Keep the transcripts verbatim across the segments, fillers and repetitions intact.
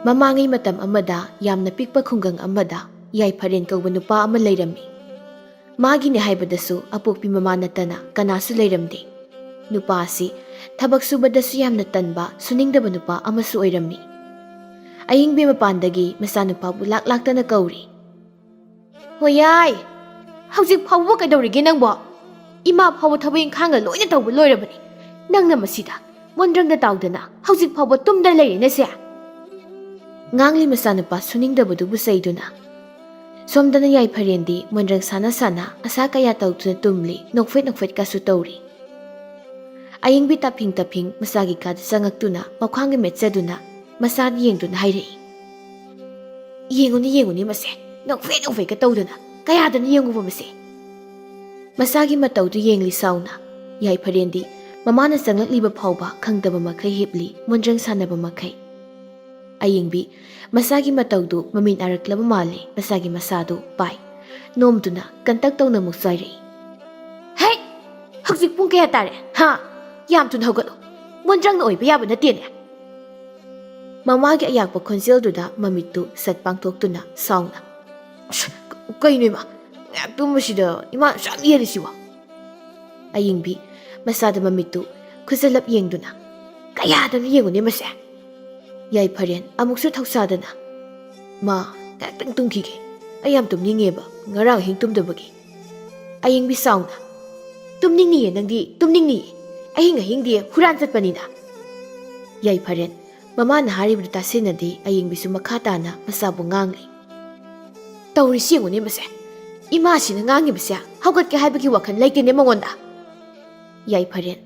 ꯃꯃꯥꯡꯉꯩ ꯃꯇꯝ ꯑꯃꯗ ꯌꯥꯝꯅ ꯄꯤꯛꯄ ꯈꯨꯡꯒꯪ ꯑꯃꯗ ꯌꯥꯏꯐꯔꯦꯟ ꯀꯧꯕ ꯅꯨꯄꯥ ꯑꯃ ꯂꯩꯔꯝꯃꯤ꯫ ꯃꯥꯒꯤꯅꯦ ꯍꯥꯏꯕꯗꯁꯨ ꯑꯄꯣꯛꯄꯤ ꯃꯃꯥ ꯅꯠꯇꯅ ꯀꯅꯥꯁꯨ ꯂꯩꯔꯝꯗꯦ꯫ ꯅꯨꯄꯥ ꯑꯁꯤ ꯊꯕꯛ ꯁꯨꯕꯗꯁꯨ ꯌꯥꯝꯅ ꯇꯟꯕ, ꯁꯨꯅꯤꯡꯗꯕ ꯅꯨꯄꯥ ꯑꯃꯁꯨ ꯑꯣꯏꯔꯝꯃꯤ꯫ ꯑꯌꯤꯡꯕꯤ ꯃꯄꯥꯟꯗꯒꯤ ꯃꯆꯥꯅꯨꯄꯥꯕꯨ ꯂꯥꯛ ꯂꯥꯛꯇꯅ ꯀꯧꯔꯤ꯫ "ꯍꯣꯌꯥꯏ, ꯍꯧꯖꯤꯛ ꯐꯥꯎꯕ ꯀꯩꯗꯧꯔꯤꯒꯦ ꯅꯪꯕꯣ? ꯏꯃꯥ ꯐꯥꯎꯕ ꯊꯕꯛ ꯏꯪꯈꯥꯡꯒ ꯂꯣꯏꯅ ꯇꯧꯕ ꯂꯣꯏꯔꯕꯅꯤ꯫ ꯅꯪꯅ ꯃꯁꯤꯗ ꯃꯣꯟꯗ꯭ꯔꯪꯗ ꯇꯥꯎꯗꯅ ꯍꯧꯖꯤꯛ ꯐꯥꯎꯕ ꯇꯨꯝꯗ ꯂꯩꯔꯦꯅꯦꯁꯦ?" ꯉꯥꯡꯂꯤ ꯃꯆꯥꯅꯨꯄꯥ ꯁꯨꯅꯤꯡꯗꯕꯗꯨꯕꯨ ꯆꯩꯗꯨꯅ꯫ ꯁꯣꯝꯗꯅ ꯌꯥꯏꯐꯔꯦꯟꯗꯤ ꯃꯣꯟꯗ꯭ꯔꯪ ꯁꯥꯟꯅ ꯁꯥꯟꯅ ꯑꯁꯥ ꯀꯌꯥ ꯇꯧꯗꯨꯅ ꯇꯨꯝꯂꯤ, ꯅꯣꯛꯐꯦꯠ ꯅꯣꯛꯐꯦꯠꯀꯁꯨ ꯇꯧꯔꯤ꯫ ꯑꯌꯤꯡꯕꯤ ꯇꯞꯐꯤꯡ ꯇꯞꯐꯤꯡ ꯃꯆꯥꯒꯤ ꯀꯥꯗ ꯆꯪꯉꯛꯇꯨꯅ ꯃꯈ꯭ꯋꯥꯡꯒ ꯃꯦꯠꯆꯗꯨꯅ ꯃꯆꯥꯗ ꯌꯦꯡꯗꯨꯅ ꯍꯥꯏꯔꯛꯏ꯫ "ꯌꯦꯡꯉꯨꯅꯦ, ꯌꯦꯡꯉꯨꯅꯦ ꯃꯁꯦ, ꯅꯣꯛꯐꯦꯠ ꯅꯣꯛꯐꯦꯠꯀ ꯇꯧꯗꯅ ꯀꯌꯥꯗꯅ ꯌꯦꯡꯉꯨꯕ ꯃꯁꯦ?" ꯃꯆꯥꯒꯤ ꯃꯇꯧꯗꯨ ꯌꯦꯡꯂꯤ ꯁꯥꯎꯅ꯫ ꯌꯥꯏꯐꯔꯦꯟꯗꯤ ꯃꯃꯥꯅ ꯆꯪꯂꯛꯂꯤꯕ ꯐꯥꯎꯕ ꯈꯪꯗꯕ ꯃꯈꯩ ꯍꯤꯞꯂꯤ, ꯃꯣꯟꯗ꯭ꯔꯪ ꯁꯥꯟꯅꯕ ꯃꯈꯩ꯫ ꯑꯌꯤꯡꯕꯤ ꯃꯆꯥꯒꯤ ꯃꯇꯧꯗꯨ ꯃꯃꯤꯠ ꯅꯥꯔꯛꯂꯕ ꯃꯥꯜꯂꯦ, ꯃꯆꯥꯒꯤ ꯃꯁꯥꯗꯨ ꯄꯥꯏ꯫ ꯅꯣꯝꯗꯨꯅ ꯀꯟꯇꯛ ꯇꯧꯅ ꯑꯃꯨꯛ ꯆꯥꯏꯔꯛꯏ꯫ "ꯍꯦ! ꯍꯧꯖꯤꯛ ꯄꯨꯡ ꯀꯌꯥ ꯇꯥꯔꯦ? ꯍꯥ? ꯌꯥꯝ ꯊꯨꯅ ꯍꯧꯒꯠꯂꯣ꯫ ꯃꯣꯟꯗ꯭ꯔꯪꯅ ꯑꯣꯏꯕ ꯌꯥꯕ ꯅꯠꯇꯦꯅꯦ!" ꯃꯃꯥꯒꯤ ꯑꯌꯥꯛꯄ ꯈꯣꯟꯖꯦꯜꯗꯨꯗ ꯃꯃꯤꯠꯇꯨ ꯁꯠ ꯄꯥꯡꯊꯣꯛꯇꯨꯅ ꯁꯥꯎꯅ꯫ "ꯑꯁ, ꯀꯩꯅꯣ ꯏꯃꯥ? ꯉꯥꯏꯍꯥꯛ ꯇꯨꯝꯕꯁꯤꯗ ꯏꯃꯥ ꯑꯁꯨꯛ ꯌꯥꯝ ꯌꯦꯜꯂꯤꯁꯤꯕꯣ?" ꯑꯌꯤꯡꯕꯤ ꯃꯆꯥꯗ ꯃꯃꯤꯠꯇꯨ ꯈꯨꯖꯜꯂꯞ ꯌꯦꯡꯗꯨꯅ꯫ "ꯀꯌꯥꯗꯅ ꯌꯦꯡꯉꯨꯅꯦ ꯃꯁꯦ?" ꯌꯥꯏꯐꯔꯦꯟ ꯑꯃꯨꯛꯁꯨ ꯊꯧꯁꯥꯗꯅ꯫ "ꯃꯥ, ꯉꯥꯏꯍꯥꯛꯇꯪ ꯇꯨꯝꯈꯤꯒꯦ꯫ ꯑꯩ ꯌꯥꯝ ꯇꯨꯝꯅꯤꯡꯉꯦꯕ, ꯉꯔꯥꯡ ꯑꯍꯤꯡ ꯇꯨꯝꯗꯕꯒꯤ꯫" ꯑꯌꯤꯡꯕꯤ ꯁꯥꯎꯅ꯫ "ꯇꯨꯝꯅꯤꯡꯅꯤꯌꯦ ꯅꯪꯗꯤ, ꯇꯨꯝꯅꯤꯡꯅꯤꯌꯦ꯫ ꯑꯍꯤꯡ ꯑꯍꯤꯡꯗꯤ ꯍꯨꯔꯥꯟ ꯆꯠꯄꯅꯤꯅ꯫" ꯌꯥꯏꯐꯔꯦꯟ ꯃꯃꯥꯅ ꯍꯥꯏꯔꯤꯕꯗꯨ ꯇꯥꯁꯤꯟꯅꯗꯦ, ꯑꯌꯤꯡꯕꯤꯁꯨ ꯃꯈꯥ ꯇꯥꯅ ꯃꯆꯥꯕꯨ ꯉꯥꯡꯂꯤ꯫ "ꯇꯧꯔꯤꯁꯤ ꯌꯦꯡꯉꯨꯅꯦ ꯃꯁꯦ꯫ ꯏꯃꯥꯁꯤꯅ ꯉꯥꯡꯉꯤꯕꯁꯦ ꯍꯧꯒꯠꯀꯦ ꯍꯥꯏꯕꯒꯤ ꯋꯥꯈꯜ ꯂꯩꯇꯦꯅꯦ ꯃꯉꯣꯟꯗ꯫" ꯌꯥꯏꯐꯔꯦꯟ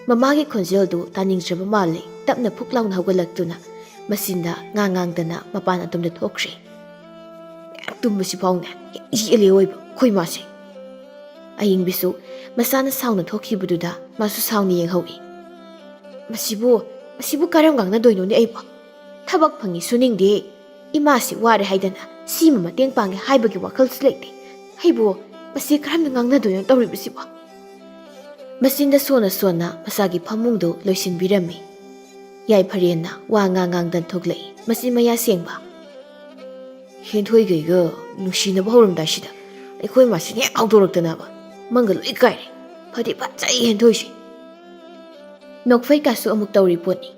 ꯃꯃꯥꯒꯤ ꯈꯣꯟꯖꯦꯜꯗꯨ ꯇꯥꯅꯤꯡꯗ꯭ꯔꯕ ꯃꯥꯜꯂꯦ꯫ ꯇꯞꯅ ꯐꯨꯛ ꯂꯥꯎꯅ ꯍꯧꯒꯠꯂꯛꯇꯨꯅ ꯃꯆꯤꯟꯗ ꯉꯥꯡ ꯉꯥꯡꯗꯅ ꯃꯄꯥꯟ ꯑꯗꯣꯝꯗ ꯊꯣꯛꯈ꯭ꯔꯦ꯫ "ꯇꯨꯝꯕꯁꯤ ꯐꯥꯎꯅꯦ ꯌꯦꯠꯂꯦ ꯑꯣꯏꯕ ꯑꯩꯈꯣꯏ ꯃꯥꯁꯦ꯫" ꯑꯌꯤꯡꯕꯤꯁꯨ ꯃꯆꯥꯅ ꯁꯥꯎꯅ ꯊꯣꯛꯈꯤꯕꯗꯨꯗ ꯃꯥꯁꯨ ꯁꯥꯎꯅ ꯌꯦꯡꯍꯧꯏ꯫ "ꯃꯁꯤꯕꯨ, ꯃꯁꯤꯕꯨ ꯀꯔꯝ ꯉꯥꯡꯅꯗꯣꯏꯅꯣꯅꯦ ꯑꯩꯕꯨ? ꯊꯕꯛ ꯐꯪꯉꯤ ꯁꯨꯅꯤꯡꯗꯦ, ꯏꯃꯥꯁꯤ ꯋꯥꯔꯦ ꯍꯥꯏꯗꯅ ꯁꯤꯃ ꯃꯇꯦꯡ ꯄꯥꯡꯒꯦ ꯍꯥꯏꯕꯒꯤ ꯋꯥꯈꯜꯁꯨ ꯂꯩꯇꯦ꯫ ꯑꯩꯕꯨ ꯃꯁꯤ ꯀꯔꯝꯅ ꯉꯥꯡꯅꯗꯣꯏꯅꯣ ꯇꯧꯔꯤꯕꯁꯤꯕꯣ?" ꯃꯆꯤꯟꯗ ꯁꯣꯟꯅ ꯁꯣꯟꯅ ꯃꯆꯥꯒꯤ ꯐꯃꯨꯡꯗꯨ ꯂꯣꯏꯁꯤꯟꯕꯤꯔꯝꯃꯤ꯫ ꯌꯥꯏꯐꯔꯦꯟꯅ ꯋꯥ ꯉꯥꯡ ꯉꯥꯡꯗꯅ ꯊꯣꯛꯂꯛꯏ, ꯃꯆꯤꯟ ꯃꯌꯥ ꯁꯦꯡꯕ꯫ ꯍꯦꯟꯊꯣꯏꯈꯩꯒ ꯅꯨꯡꯁꯤꯅꯕ ꯍꯧꯔꯝꯗꯥꯏꯁꯤꯗ ꯑꯩꯈꯣꯏ ꯃꯁꯦꯟ ꯍꯦꯛ ꯍꯧꯗꯣꯔꯛꯇꯅꯕ, ꯃꯪꯒ ꯂꯣꯏ ꯀꯥꯏꯔꯦ꯫ ꯐꯗꯤ ꯐꯖꯩ ꯍꯦꯟꯊꯣꯏꯁꯦ꯫ ꯅꯣꯛꯐꯩ ꯀꯥꯁꯨ ꯑꯃꯨꯛ ꯇꯧꯔꯤ ꯄꯣꯠꯅꯤ꯫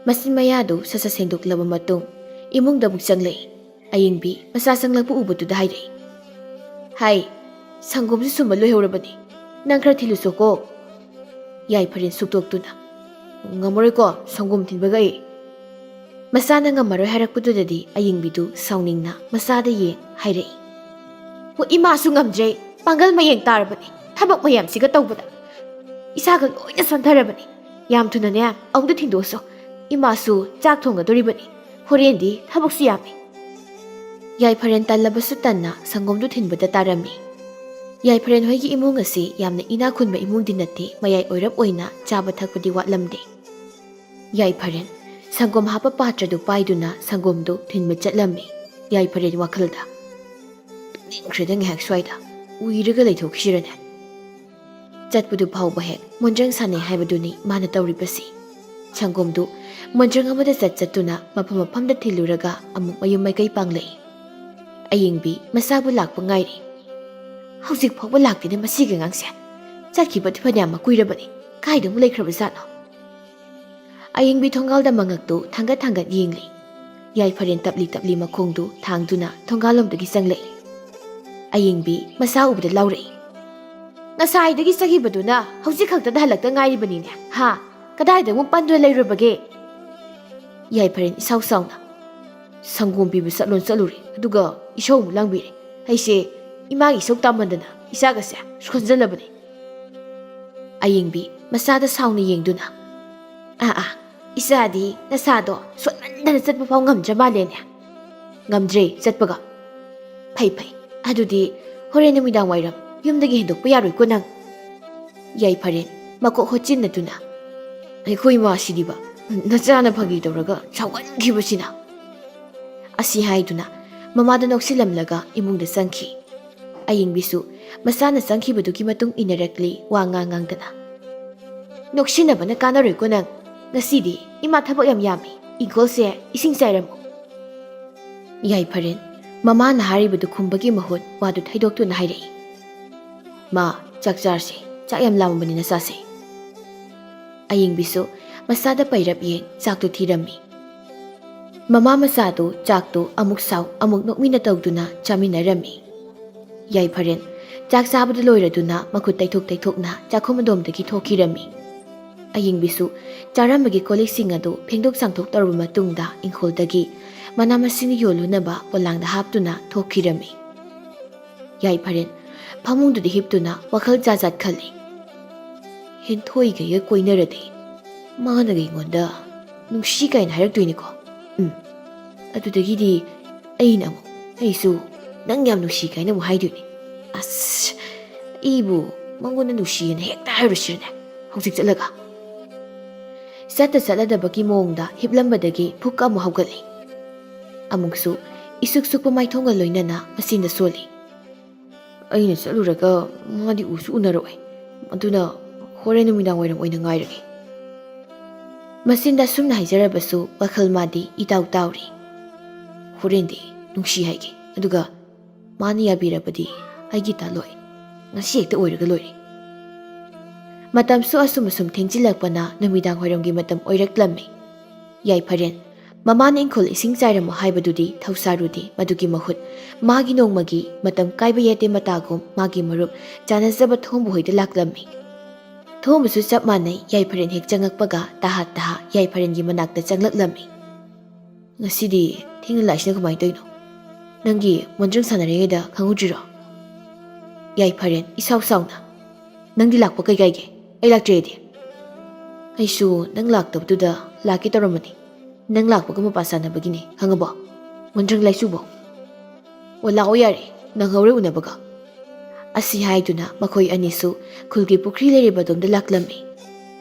ꯃꯆꯤꯟ ꯃꯌꯥꯗꯨ ꯁꯠ ꯁꯠ ꯁꯦꯡꯗꯣꯛꯂꯕ ꯃꯇꯨꯡ ꯏꯃꯨꯡꯗ ꯑꯃꯨꯛ ꯆꯪꯂꯛꯏ꯫ ꯑꯌꯤꯡꯕꯤ ꯃꯆꯥ ꯆꯪꯂꯛꯄ ꯎꯕꯗꯨꯗ ꯍꯥꯏꯔꯛꯏ, "ꯍꯥꯏ, ꯁꯪꯒꯣꯝꯁꯨ ꯁꯨꯝꯕ ꯂꯣꯏꯍꯧꯔꯕꯅꯤ, ꯅꯪ ꯈꯔ ꯊꯤꯜꯂꯨꯁꯣꯀꯣ?" ꯌꯥꯏꯐꯔꯦꯟ ꯁꯨꯛꯇꯣꯛꯇꯨꯅ, "ꯉꯝꯃꯔꯣꯏꯀꯣ, ꯁꯪꯒꯣꯝ ꯊꯤꯟꯕꯒ ꯑꯩ꯫" ꯃꯆꯥꯅ ꯉꯝꯃꯔꯣꯏ ꯍꯥꯏꯔꯛꯄꯗꯨꯗꯗꯤ ꯑꯌꯤꯡꯕꯤꯗꯨ ꯁꯥꯎꯅꯤꯡꯅ ꯃꯆꯥꯗ ꯌꯦꯡ ꯍꯥꯏꯔꯛꯏ, "ꯍꯣ, ꯏꯃꯥꯁꯨ ꯉꯝꯗ꯭ꯔꯦ, ꯄꯥꯡꯒꯜ ꯃꯌꯦꯡ ꯇꯥꯔꯕꯅꯤ, ꯊꯕꯛ ꯃꯌꯥꯝꯁꯤꯒ ꯇꯧꯕꯗ ꯏꯁꯥꯒ ꯂꯣꯏꯅ ꯁꯣꯟꯊꯔꯕꯅꯤ꯫ ꯌꯥꯝ ꯊꯨꯅꯅꯦ ꯑꯃꯨꯛꯇ ꯊꯤꯟꯗꯣꯛꯑꯁꯣ, ꯏꯃꯥꯁꯨ ꯆꯥꯛ ꯊꯣꯡꯒꯗꯣꯔꯤꯕꯅꯤ, ꯍꯣꯔꯦꯟꯗꯤ ꯊꯕꯛꯁꯨ ꯌꯥꯝꯃꯤ꯫" ꯌꯥꯏꯐꯔꯦꯟ ꯇꯜꯂꯕꯁꯨ ꯇꯟꯅ ꯁꯪꯒꯣꯝꯗꯨ ꯊꯤꯟꯕꯗ ꯇꯥꯔꯝꯃꯤ꯫ ꯌꯥꯏꯐꯔꯦꯟ ꯍꯣꯏꯒꯤ ꯏꯃꯨꯡ ꯑꯁꯤ ꯌꯥꯝꯅ ꯏꯅꯥꯛ ꯈꯨꯟꯕ ꯏꯃꯨꯡꯗꯤ ꯅꯠꯇꯦ, ꯃꯌꯥꯏ ꯑꯣꯏꯔꯞ ꯑꯣꯏꯅ ꯆꯥꯕ ꯊꯛꯄꯗꯤ ꯋꯥꯠꯂꯝꯗꯦ꯫ ꯌꯥꯏꯐꯔꯦꯟ ꯁꯪꯒꯣꯝ ꯍꯥꯞꯄ ꯄꯥꯇ꯭ꯔꯗꯨ ꯄꯥꯏꯗꯨꯅ ꯁꯪꯒꯣꯝꯗꯨ ꯊꯤꯟꯕ ꯆꯠꯂꯝꯃꯤ꯫ ꯌꯥꯏꯐꯔꯦꯟ ꯋꯥꯈꯜꯗ, "ꯅꯤꯡꯈ꯭ꯔꯦꯗ ꯉꯥꯏꯍꯥꯛ ꯁ꯭ꯋꯥꯏꯗ ꯎꯏꯔꯒ ꯂꯩꯊꯣꯛꯈꯤꯁꯤꯔꯅꯦ?" ꯆꯠꯄꯗꯨ ꯐꯥꯎꯕ ꯍꯦꯛ ꯃꯣꯟꯗ꯭ꯔꯪ ꯁꯥꯟꯅꯩ ꯍꯥꯏꯕꯗꯨꯅꯤ ꯃꯥꯅ ꯇꯧꯔꯤꯕꯁꯤ꯫ ꯁꯪꯒꯣꯝꯗꯨ ꯃꯣꯟꯗ꯭ꯔꯪ ꯑꯃꯗ ꯆꯠ ꯆꯠꯇꯨꯅ ꯃꯐꯝ ꯃꯐꯝꯗ ꯊꯤꯜꯂꯨꯔꯒ ꯑꯃꯨꯛ ꯃꯌꯨꯝ ꯃꯥꯏꯀꯩ ꯄꯥꯡꯂꯛꯏ꯫ ꯑꯌꯤꯡꯕꯤ ꯃꯆꯥꯕꯨ ꯂꯥꯛꯄ ꯉꯥꯏꯔꯤ꯫ "ꯍꯧꯖꯤꯛ ꯐꯥꯎꯕ ꯂꯥꯛꯇꯦꯅꯦ ꯃꯁꯤꯒꯤ ꯑꯉꯥꯡꯁꯦ꯫ ꯆꯠꯈꯤꯕꯗꯤ ꯐꯅꯌꯥꯝ ꯀꯨꯏꯔꯕꯅꯤ꯫ ꯀꯥꯏꯗ ꯑꯃꯨꯛ ꯂꯩꯈ꯭ꯔꯕꯖꯥꯠꯅꯣ?" ꯑꯌꯤꯡꯕꯤ ꯊꯣꯡꯒꯥꯜꯗ ꯃꯉꯛꯇꯨ ꯊꯥꯡꯒꯠ ꯊꯥꯡꯒꯠ ꯌꯦꯡꯂꯤ꯫ ꯌꯥꯏꯐꯔꯦꯟ ꯇꯞꯂꯤ ꯇꯞꯂꯤ ꯃꯈꯣꯡꯗꯨ ꯊꯥꯡꯗꯨꯅ ꯊꯣꯡꯒꯥꯜꯂꯣꯝꯗꯒꯤ ꯆꯪꯂꯛꯏ꯫ ꯑꯌꯤꯡꯕꯤ ꯃꯆꯥ ꯎꯕꯗ ꯂꯥꯎꯔꯛꯏ, "ꯉꯁꯥꯏꯗꯒꯤ ꯆꯠꯈꯤꯕꯗꯨꯅ ꯍꯧꯖꯤꯛ ꯈꯛꯇꯗ ꯍꯜꯂꯛꯇ ꯉꯥꯏꯔꯤꯕꯅꯤꯅꯦ꯫ ꯍꯥ? ꯀꯗꯥꯏꯗ ꯑꯃꯨꯛ ꯄꯟꯗꯨꯅ ꯂꯩꯔꯨꯔꯕꯒꯦ?" ꯌꯥꯏꯐꯔꯦꯟ ꯏꯁꯥꯎ ꯁꯥꯎꯅ, "ꯁꯪꯒꯣꯝ ꯄꯤꯕ ꯆꯠꯂꯣꯟ ꯆꯠꯂꯨꯔꯦ, ꯑꯗꯨꯒ ꯏꯁꯧ ꯑꯃꯨꯛ ꯂꯥꯡꯕꯤꯔꯦ꯫ ꯑꯩꯁꯦ ꯏꯃꯥꯒꯤ ꯏꯁꯧ ꯇꯥꯃꯟꯗꯅ ꯏꯆꯥꯒꯁꯦ ꯁꯣꯟꯖꯜꯂꯕꯅꯦ꯫" ꯑꯌꯤꯡꯕꯤ ꯃꯆꯥꯗ ꯁꯥꯎꯅ ꯌꯦꯡꯗꯨꯅ, "ꯑꯥ ꯑꯥ, ꯏꯆꯥꯗꯤ ꯅꯁꯥꯗꯣ ꯁꯣꯟꯃꯟꯗꯅ ꯆꯠꯄ ꯐꯥꯎ ꯉꯝꯗ꯭ꯔ ꯃꯥꯜꯂꯦꯅꯦ?" "ꯉꯝꯗ꯭ꯔꯦ ꯆꯠꯄꯒ꯫" "ꯐꯩ ꯐꯩ, ꯑꯗꯨꯗꯤ ꯍꯣꯔꯦꯟ ꯅꯨꯃꯤꯗꯥꯡ ꯋꯥꯏꯔꯝ ꯌꯨꯝꯗꯒꯤ ꯍꯦꯟꯗꯣꯛꯄ ꯌꯥꯔꯣꯏꯀꯣ ꯅꯪ?" ꯌꯥꯏꯐꯔꯦꯟ ꯃꯀꯣꯛ ꯍꯣꯠꯆꯤꯟꯅꯗꯨꯅ, "ꯑꯩꯈꯣꯏ ꯏꯃꯥꯁꯤꯗꯤꯕ ꯅꯆꯥꯅ ꯐꯥꯒꯤ ꯇꯧꯔꯒ ꯁꯥꯎꯒꯟꯈꯤꯕꯁꯤꯅ꯫" ꯑꯁꯤ ꯍꯥꯏꯗꯨꯅ ꯃꯃꯥꯗ ꯅꯣꯛꯁꯤꯜꯂꯝꯂꯒ ꯏꯃꯨꯡꯗ ꯆꯪꯈꯤ꯫ ꯑꯌꯤꯡꯕꯤꯁꯨ ꯃꯆꯥꯅ ꯆꯪꯈꯤꯕꯗꯨꯒꯤ ꯃꯇꯨꯡ ꯏꯟꯅꯔꯛꯂꯤ, ꯋꯥ ꯉꯥꯡ ꯉꯥꯡꯗꯅ꯫ "ꯅꯣꯛꯁꯤꯟꯅꯕꯅ ꯀꯥꯟꯅꯔꯣꯏꯀꯣ ꯅꯪ꯫ "ꯉꯁꯤꯗꯤ ꯏꯃꯥ ꯊꯕꯛ ꯌꯥꯝ ꯌꯥꯝꯃꯤ, ꯏꯪꯈꯣꯜꯁꯦ ꯏꯁꯤꯡ ꯆꯥꯏꯔꯝꯃꯨ"꯫ ꯌꯥꯏꯐꯔꯦꯟ ꯃꯃꯥꯅ ꯍꯥꯏꯔꯤꯕꯗꯨ ꯈꯨꯝꯕꯒꯤ ꯃꯍꯨꯠ ꯋꯥꯗꯨ ꯊꯩꯗꯣꯛꯇꯨꯅ ꯍꯥꯏꯔꯛꯏ꯫ "ꯃꯥ, ꯆꯥꯛ ꯆꯥꯔꯁꯦ, ꯆꯥꯛ ꯌꯥꯝ ꯂꯥꯝꯃꯕꯅꯤꯅ ꯆꯥꯁꯦ"꯫ ꯑꯌꯤꯡꯕꯤꯁꯨ ꯃꯁꯥꯗ ꯄꯩꯔꯞ ꯌꯦꯡ ꯆꯥꯛꯇꯨ ꯊꯤꯔꯝꯃꯤ꯫ ꯃꯃꯥ ꯃꯆꯥꯗꯨ ꯆꯥꯛꯇꯨ ꯑꯃꯨꯛ ꯁꯥꯎ ꯑꯃꯨꯛ ꯅꯣꯛꯃꯤꯟꯅ ꯇꯧꯗꯨꯅ ꯆꯥꯃꯤꯟꯅꯔꯝꯃꯤ꯫ ꯌꯥꯏꯐꯔꯦꯟ ꯆꯥꯛ ꯆꯥꯕꯗꯨ ꯂꯣꯏꯔꯗꯨꯅ ꯃꯈꯨꯠ ꯇꯩꯊꯣꯛ ꯇꯩꯊꯣꯛꯅ ꯆꯥꯛꯈꯨꯝ ꯑꯗꯣꯝꯗꯒꯤ ꯊꯣꯛꯈꯤꯔꯝꯃꯤ꯫ ꯑꯌꯤꯡꯕꯤꯁꯨ ꯆꯥꯔꯝꯕꯒꯤ ꯀꯣꯜꯂꯤꯛꯁꯤꯡ ꯑꯗꯨ ꯐꯦꯡꯗꯣꯛ ꯆꯥꯝꯊꯣꯛ ꯇꯧꯔꯕ ꯃꯇꯨꯡꯗ ꯏꯪꯈꯣꯜꯗꯒꯤ ꯃꯅꯥ ꯃꯁꯤꯡ ꯌꯣꯜꯂꯨꯅꯕ ꯄꯣꯂꯥꯡꯗ ꯍꯥꯞꯇꯨꯅ ꯊꯣꯛꯈꯤꯔꯝꯃꯤ꯫ ꯌꯥꯏꯐꯔꯦꯟ ꯐꯃꯨꯡꯗꯨꯗ ꯍꯤꯞꯇꯨꯅ ꯋꯥꯈꯜ ꯖꯥꯠ ꯖꯥꯠ ꯈꯜꯂꯤ꯫ "ꯍꯦꯟꯊꯣꯏꯒꯩꯒ ꯀꯣꯏꯅꯔꯗꯤ ꯃꯥꯅꯒ ꯑꯩꯉꯣꯟꯗ ꯅꯨꯡꯁꯤ ꯀꯥꯏꯅ ꯍꯥꯏꯔꯛꯇꯣꯏꯅꯤꯀꯣ꯫ ꯎꯝ, ꯑꯗꯨꯗꯒꯤꯗꯤ ꯑꯩꯅ ꯑꯃꯨꯛ, ꯑꯩꯁꯨ ꯅꯪ ꯌꯥꯝ ꯅꯨꯡꯁꯤ ꯀꯥꯏꯅ ꯑꯃꯨꯛ ꯍꯥꯏꯗꯣꯏꯅꯤ꯫ ꯑꯁ, ꯑꯩꯕꯨ ꯃꯉꯣꯟꯗ ꯅꯨꯡꯁꯤꯌꯦꯅ ꯍꯦꯛꯇ ꯍꯥꯏꯔꯨꯁꯤꯔꯅꯦ ꯍꯧꯖꯤꯛ ꯆꯠꯂꯒ?" ꯆꯠꯇ ꯆꯠꯂꯗꯕꯒꯤ ꯃꯑꯣꯡꯗ ꯍꯤꯞꯂꯝꯕꯗꯒꯤ ꯐꯨꯛ ꯑꯃꯨꯛ ꯍꯧꯒꯠꯂꯤ꯫ ꯑꯃꯨꯛꯁꯨ ꯏꯁꯨꯛ ꯁꯨꯛꯄ ꯃꯥꯏꯊꯣꯡꯒ ꯂꯣꯏꯅꯅ ꯃꯆꯤꯟꯗ ꯁꯣꯜꯂꯤ꯫ "ꯑꯩꯅ ꯆꯠꯂꯨꯔꯒ ꯃꯥꯗꯤ ꯎꯁꯨ ꯎꯅꯔꯣꯏ꯫ ꯑꯗꯨꯅ ꯍꯣꯔꯦꯟ ꯅꯨꯃꯤꯗꯥꯡ ꯋꯥꯏꯔꯝ ꯑꯣꯏꯅ ꯉꯥꯏꯔꯒꯦ"꯫ ꯃꯆꯤꯟꯗ ꯑꯁꯨꯝꯅ ꯍꯥꯏꯖꯔꯕꯁꯨ ꯋꯥꯈꯜ ꯃꯥꯗꯤ ꯏꯇꯥꯎ ꯇꯥꯎꯔꯤ꯫ "ꯍꯣꯔꯦꯟꯗꯤ ꯅꯨꯡꯁꯤ ꯍꯥꯏꯒꯦ, ꯑꯗꯨꯒ ꯃꯥꯅ ꯌꯥꯕꯤꯔꯕꯗꯤ ꯑꯩꯒꯤ ꯇꯥꯂꯣꯏ꯫ ꯉꯁꯤ ꯍꯦꯛꯇ ꯑꯣꯏꯔꯒ ꯂꯣꯏꯔꯦ"꯫ ꯃꯇꯝꯁꯨ ꯑꯁꯨꯝ ꯑꯁꯨꯝ ꯊꯦꯡꯖꯤꯜꯂꯛꯄꯅ ꯅꯨꯃꯤꯗꯥꯡ ꯋꯥꯏꯔꯝꯒꯤ ꯃꯇꯝ ꯑꯣꯏꯔꯛꯂꯝꯃꯤ꯫ ꯌꯥꯏꯐꯔꯦꯟ ꯃꯃꯥꯅ ꯏꯪꯈꯣꯜ ꯏꯁꯤꯡ ꯆꯥꯏꯔꯝꯃꯣ ꯍꯥꯏꯕꯗꯨꯗꯤ ꯊꯧꯁꯥꯔꯨꯗꯦ꯫ ꯃꯗꯨꯒꯤ ꯃꯍꯨꯠ ꯃꯥꯒꯤ ꯅꯣꯡꯃꯒꯤ ꯃꯇꯝ ꯀꯥꯏꯕ ꯌꯥꯗꯦ ꯃꯇꯥꯒꯨꯝ ꯃꯥꯒꯤ ꯃꯔꯨꯞ ꯆꯥꯟꯅꯖꯕ ꯊꯣꯝꯕ ꯍꯣꯏꯗ ꯂꯥꯛꯂꯝꯃꯤ꯫ ꯊꯣꯝꯕꯁꯨ ꯆꯞ ꯃꯥꯟꯅꯩ, ꯌꯥꯏꯐꯔꯦꯟ ꯍꯦꯛ ꯆꯪꯉꯛꯄꯒ ꯇꯍꯥ ꯇꯍꯥ ꯌꯥꯏꯐꯔꯦꯟꯒꯤ ꯃꯅꯥꯛꯇ ꯆꯪꯂꯛꯂꯝꯃꯤ꯫ "ꯉꯁꯤꯗꯤ ꯊꯦꯡꯅ ꯂꯥꯛꯏꯁꯤꯅ ꯀꯃꯥꯏꯅ ꯇꯧꯔꯤꯅꯣ? ꯅꯪꯒꯤ ꯃꯣꯟꯗ꯭ꯔꯪ ꯁꯥꯟꯅꯔꯤꯉꯩꯗ ꯈꯪꯍꯧꯗ꯭ꯔꯤꯔꯣ?" ꯌꯥꯏꯐꯔꯦꯟ ꯏꯁꯥꯎ ꯁꯥꯎꯅ, "ꯅꯪꯗꯤ ꯂꯥꯛꯄ ꯀꯩ ꯀꯥꯏꯒꯦ? ꯑꯩ ꯂꯥꯛꯇ꯭ꯔꯦꯗꯤ?" "ꯑꯩꯁꯨ ꯅꯪ ꯂꯥꯛꯇꯕꯗꯨꯗ ꯂꯥꯛꯀꯦ ꯇꯧꯔꯝꯕꯅꯤ꯫ ꯅꯪ ꯂꯥꯛꯄꯒ ꯃꯄꯥ ꯆꯥꯅꯕꯒꯤꯅꯦ, ꯈꯪꯉꯕꯣ? ꯃꯣꯟꯗ꯭ꯔꯪ ꯂꯥꯏꯆꯨꯕꯣ꯫ ꯑꯣ, ꯂꯥꯛꯑꯣ ꯌꯥꯔꯦ, ꯅꯪꯍꯧꯔꯦ ꯎꯅꯕꯒ"꯫ ꯑꯁꯤ ꯍꯥꯏꯗꯨꯅ ꯃꯈꯣꯏ ꯑꯅꯤꯁꯨ ꯈꯨꯜꯒꯤ ꯄꯨꯈ꯭ꯔꯤ ꯂꯩꯔꯤꯕ ꯑꯗꯣꯝꯗ ꯂꯥꯛꯂꯝꯃꯤ꯫